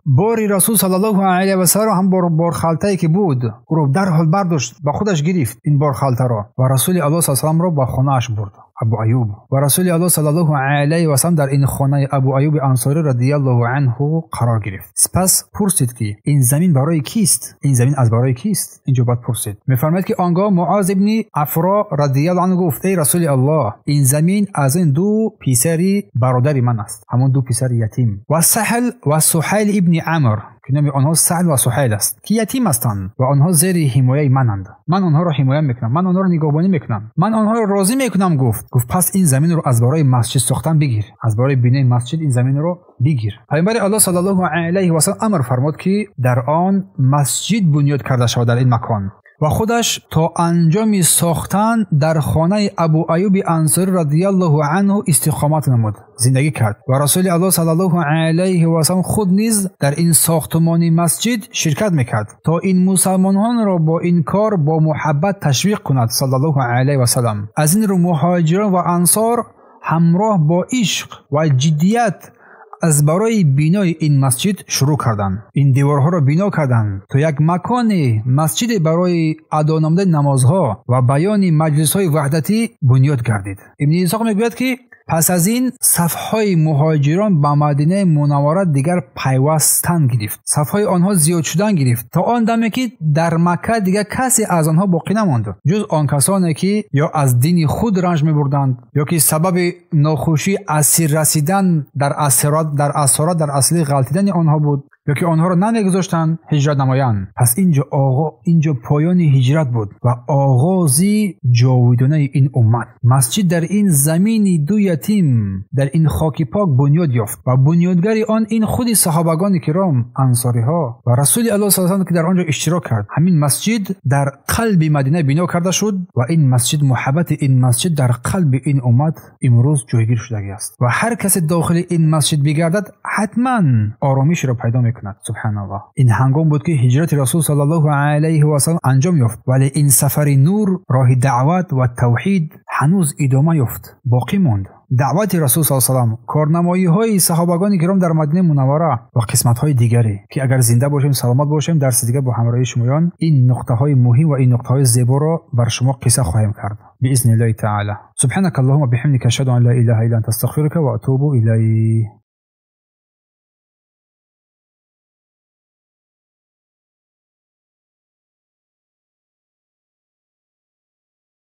бори Расул саллаллоҳу алайҳи васаллам ҳам борхалтае ки буд, ӯро дарҳол бардошт, ба худаш гирифт ин борхалтаро ва Расули Аллоҳ саллаллоҳу алайҳи васалламро ба хонааш бурд. Абу Аюб. Ва Расули Аллоҳ саллаллоҳу алайҳи васаллам дар ин хонаи Абу Аюби Ансорӣ радиаллоҳу анҳу қарор гирифт. Сипас пурсид ки ин замин барои кист? Ин замин аз барои кист? Инҷо баъд пурсид. Мефармояд ки он гоҳ Муоз ибни Афро радиаллоҳу анҳу гуфт: эй Расули Аллоҳ, ин замин аз ин ду писари бародари ман аст, ҳамон ду писари ятим, ва Саҳл ва Суҳайл ибни Амр, ки номи онҳо Саҳл ва Суҳайл аст, ки ятим ҳастанд ва онҳо зери ҳимояи мананд. Ман онҳоро ҳимоя мекунам, ман онҳоро нигоҳбонӣ мекунам, ман онҳоро розӣ мекунам. Гуфт пас ин заминро аз барои масҷид сохтан бигир, аз барои бинои масҷид ин заминро бигир. Паёмбари Аллоҳ саллаллоҳу алайҳи васаллам амр фармуд ки дар он масҷид бунёд карда шавад дар ин макон, ва худаш то анҷоми сохтан дар хонаи Абу Аюби Ансорӣ радиаллоҳу анҳу истиқомат намуд, зиндагӣ кард. Ва Расули Аллоҳ саллаллоҳу алайҳи васаллам худ низ дар ин сохтмони масҷид ширкат мекард, то ин мусалмононро бо ин кор бо муҳаббат ташвиқ кунад саллаллоҳу алайҳи васаллам. Аз ин рӯ муҳоҷирон ва ансор ҳамроҳ бо ишқ ва ҷиддият аз барои бинои ин масҷид шурӯъ карданд. Ин деворҳоро бино карданд то як макони масҷиде барои адо намудани намозҳо ва баёни маҷлисҳои ваҳдатӣ бунёд гардид. Ибни Исҳоқ мегӯяд ки пас аз ин сафҳои муҳоҷирон ба Мадинаи Мунаввара дигар пайвастан гирифт, сафҳои онҳо зиёд шудан гирифт, то он даме ки дар Макка дигар касе аз онҳо боқӣ намонд, ҷуз он касоне ки ё аз дини худ ранҷ мебурданд, ё ки сабаби нохушӣ асир расидан дар асорат дар асли ғалтидани онҳо буд, ё ки онҳоро намегузоштанд ҳиҷрат намоянд. Пас инҷо поёни ҳиҷрат буд ва оғози ҷовидонаи ин уммат. Масҷид дар ин замини ду ятим, дар ин хоки пок бунёд ёфт ва бунёдгари он ин худи саҳобагони киром, ансориҳо ва Расули Аллоҳ саллаллоҳу алайҳи васаллам ки дар он ҷо иштирок кард. Ҳамин масҷид дар қалби Мадина бино карда шуд ва ин масҷид, муҳаббати ин масҷид дар қалби ин уммат имрӯз ҷойгир шудагӣ аст ва ҳар касе дохили ин масҷид бигардад ҳатман оромишро пайдо мекунад. Субҳаналлоҳ. Ин ҳангом буд ки ҳиҷрати Расул саллаллоҳу алайҳи васаллам анҷом ёфт, вале ин сафари нур, роҳи даъват ва тавҳид ҳанӯз идома ёфт, боқӣ монд. Даъвати Расул саллаллоҳу алайҳи васаллам, корнамоиҳои саҳобагони киром дар Мадинаи Мунаввара ва қисматҳои дигаре ки агар зинда бошем, саломат бошем, дарси дигар бо ҳамроҳии шумоён ин нуқтаҳои муҳим ва ин нуқтаҳои зеборо бар шумо қисса хоҳем кард биизни Аллоҳи таъала. Субҳанака Аллоҳумма биҳамдика, ашҳаду ан ла илаҳа илла анта, астағфирука ва атубу илайк.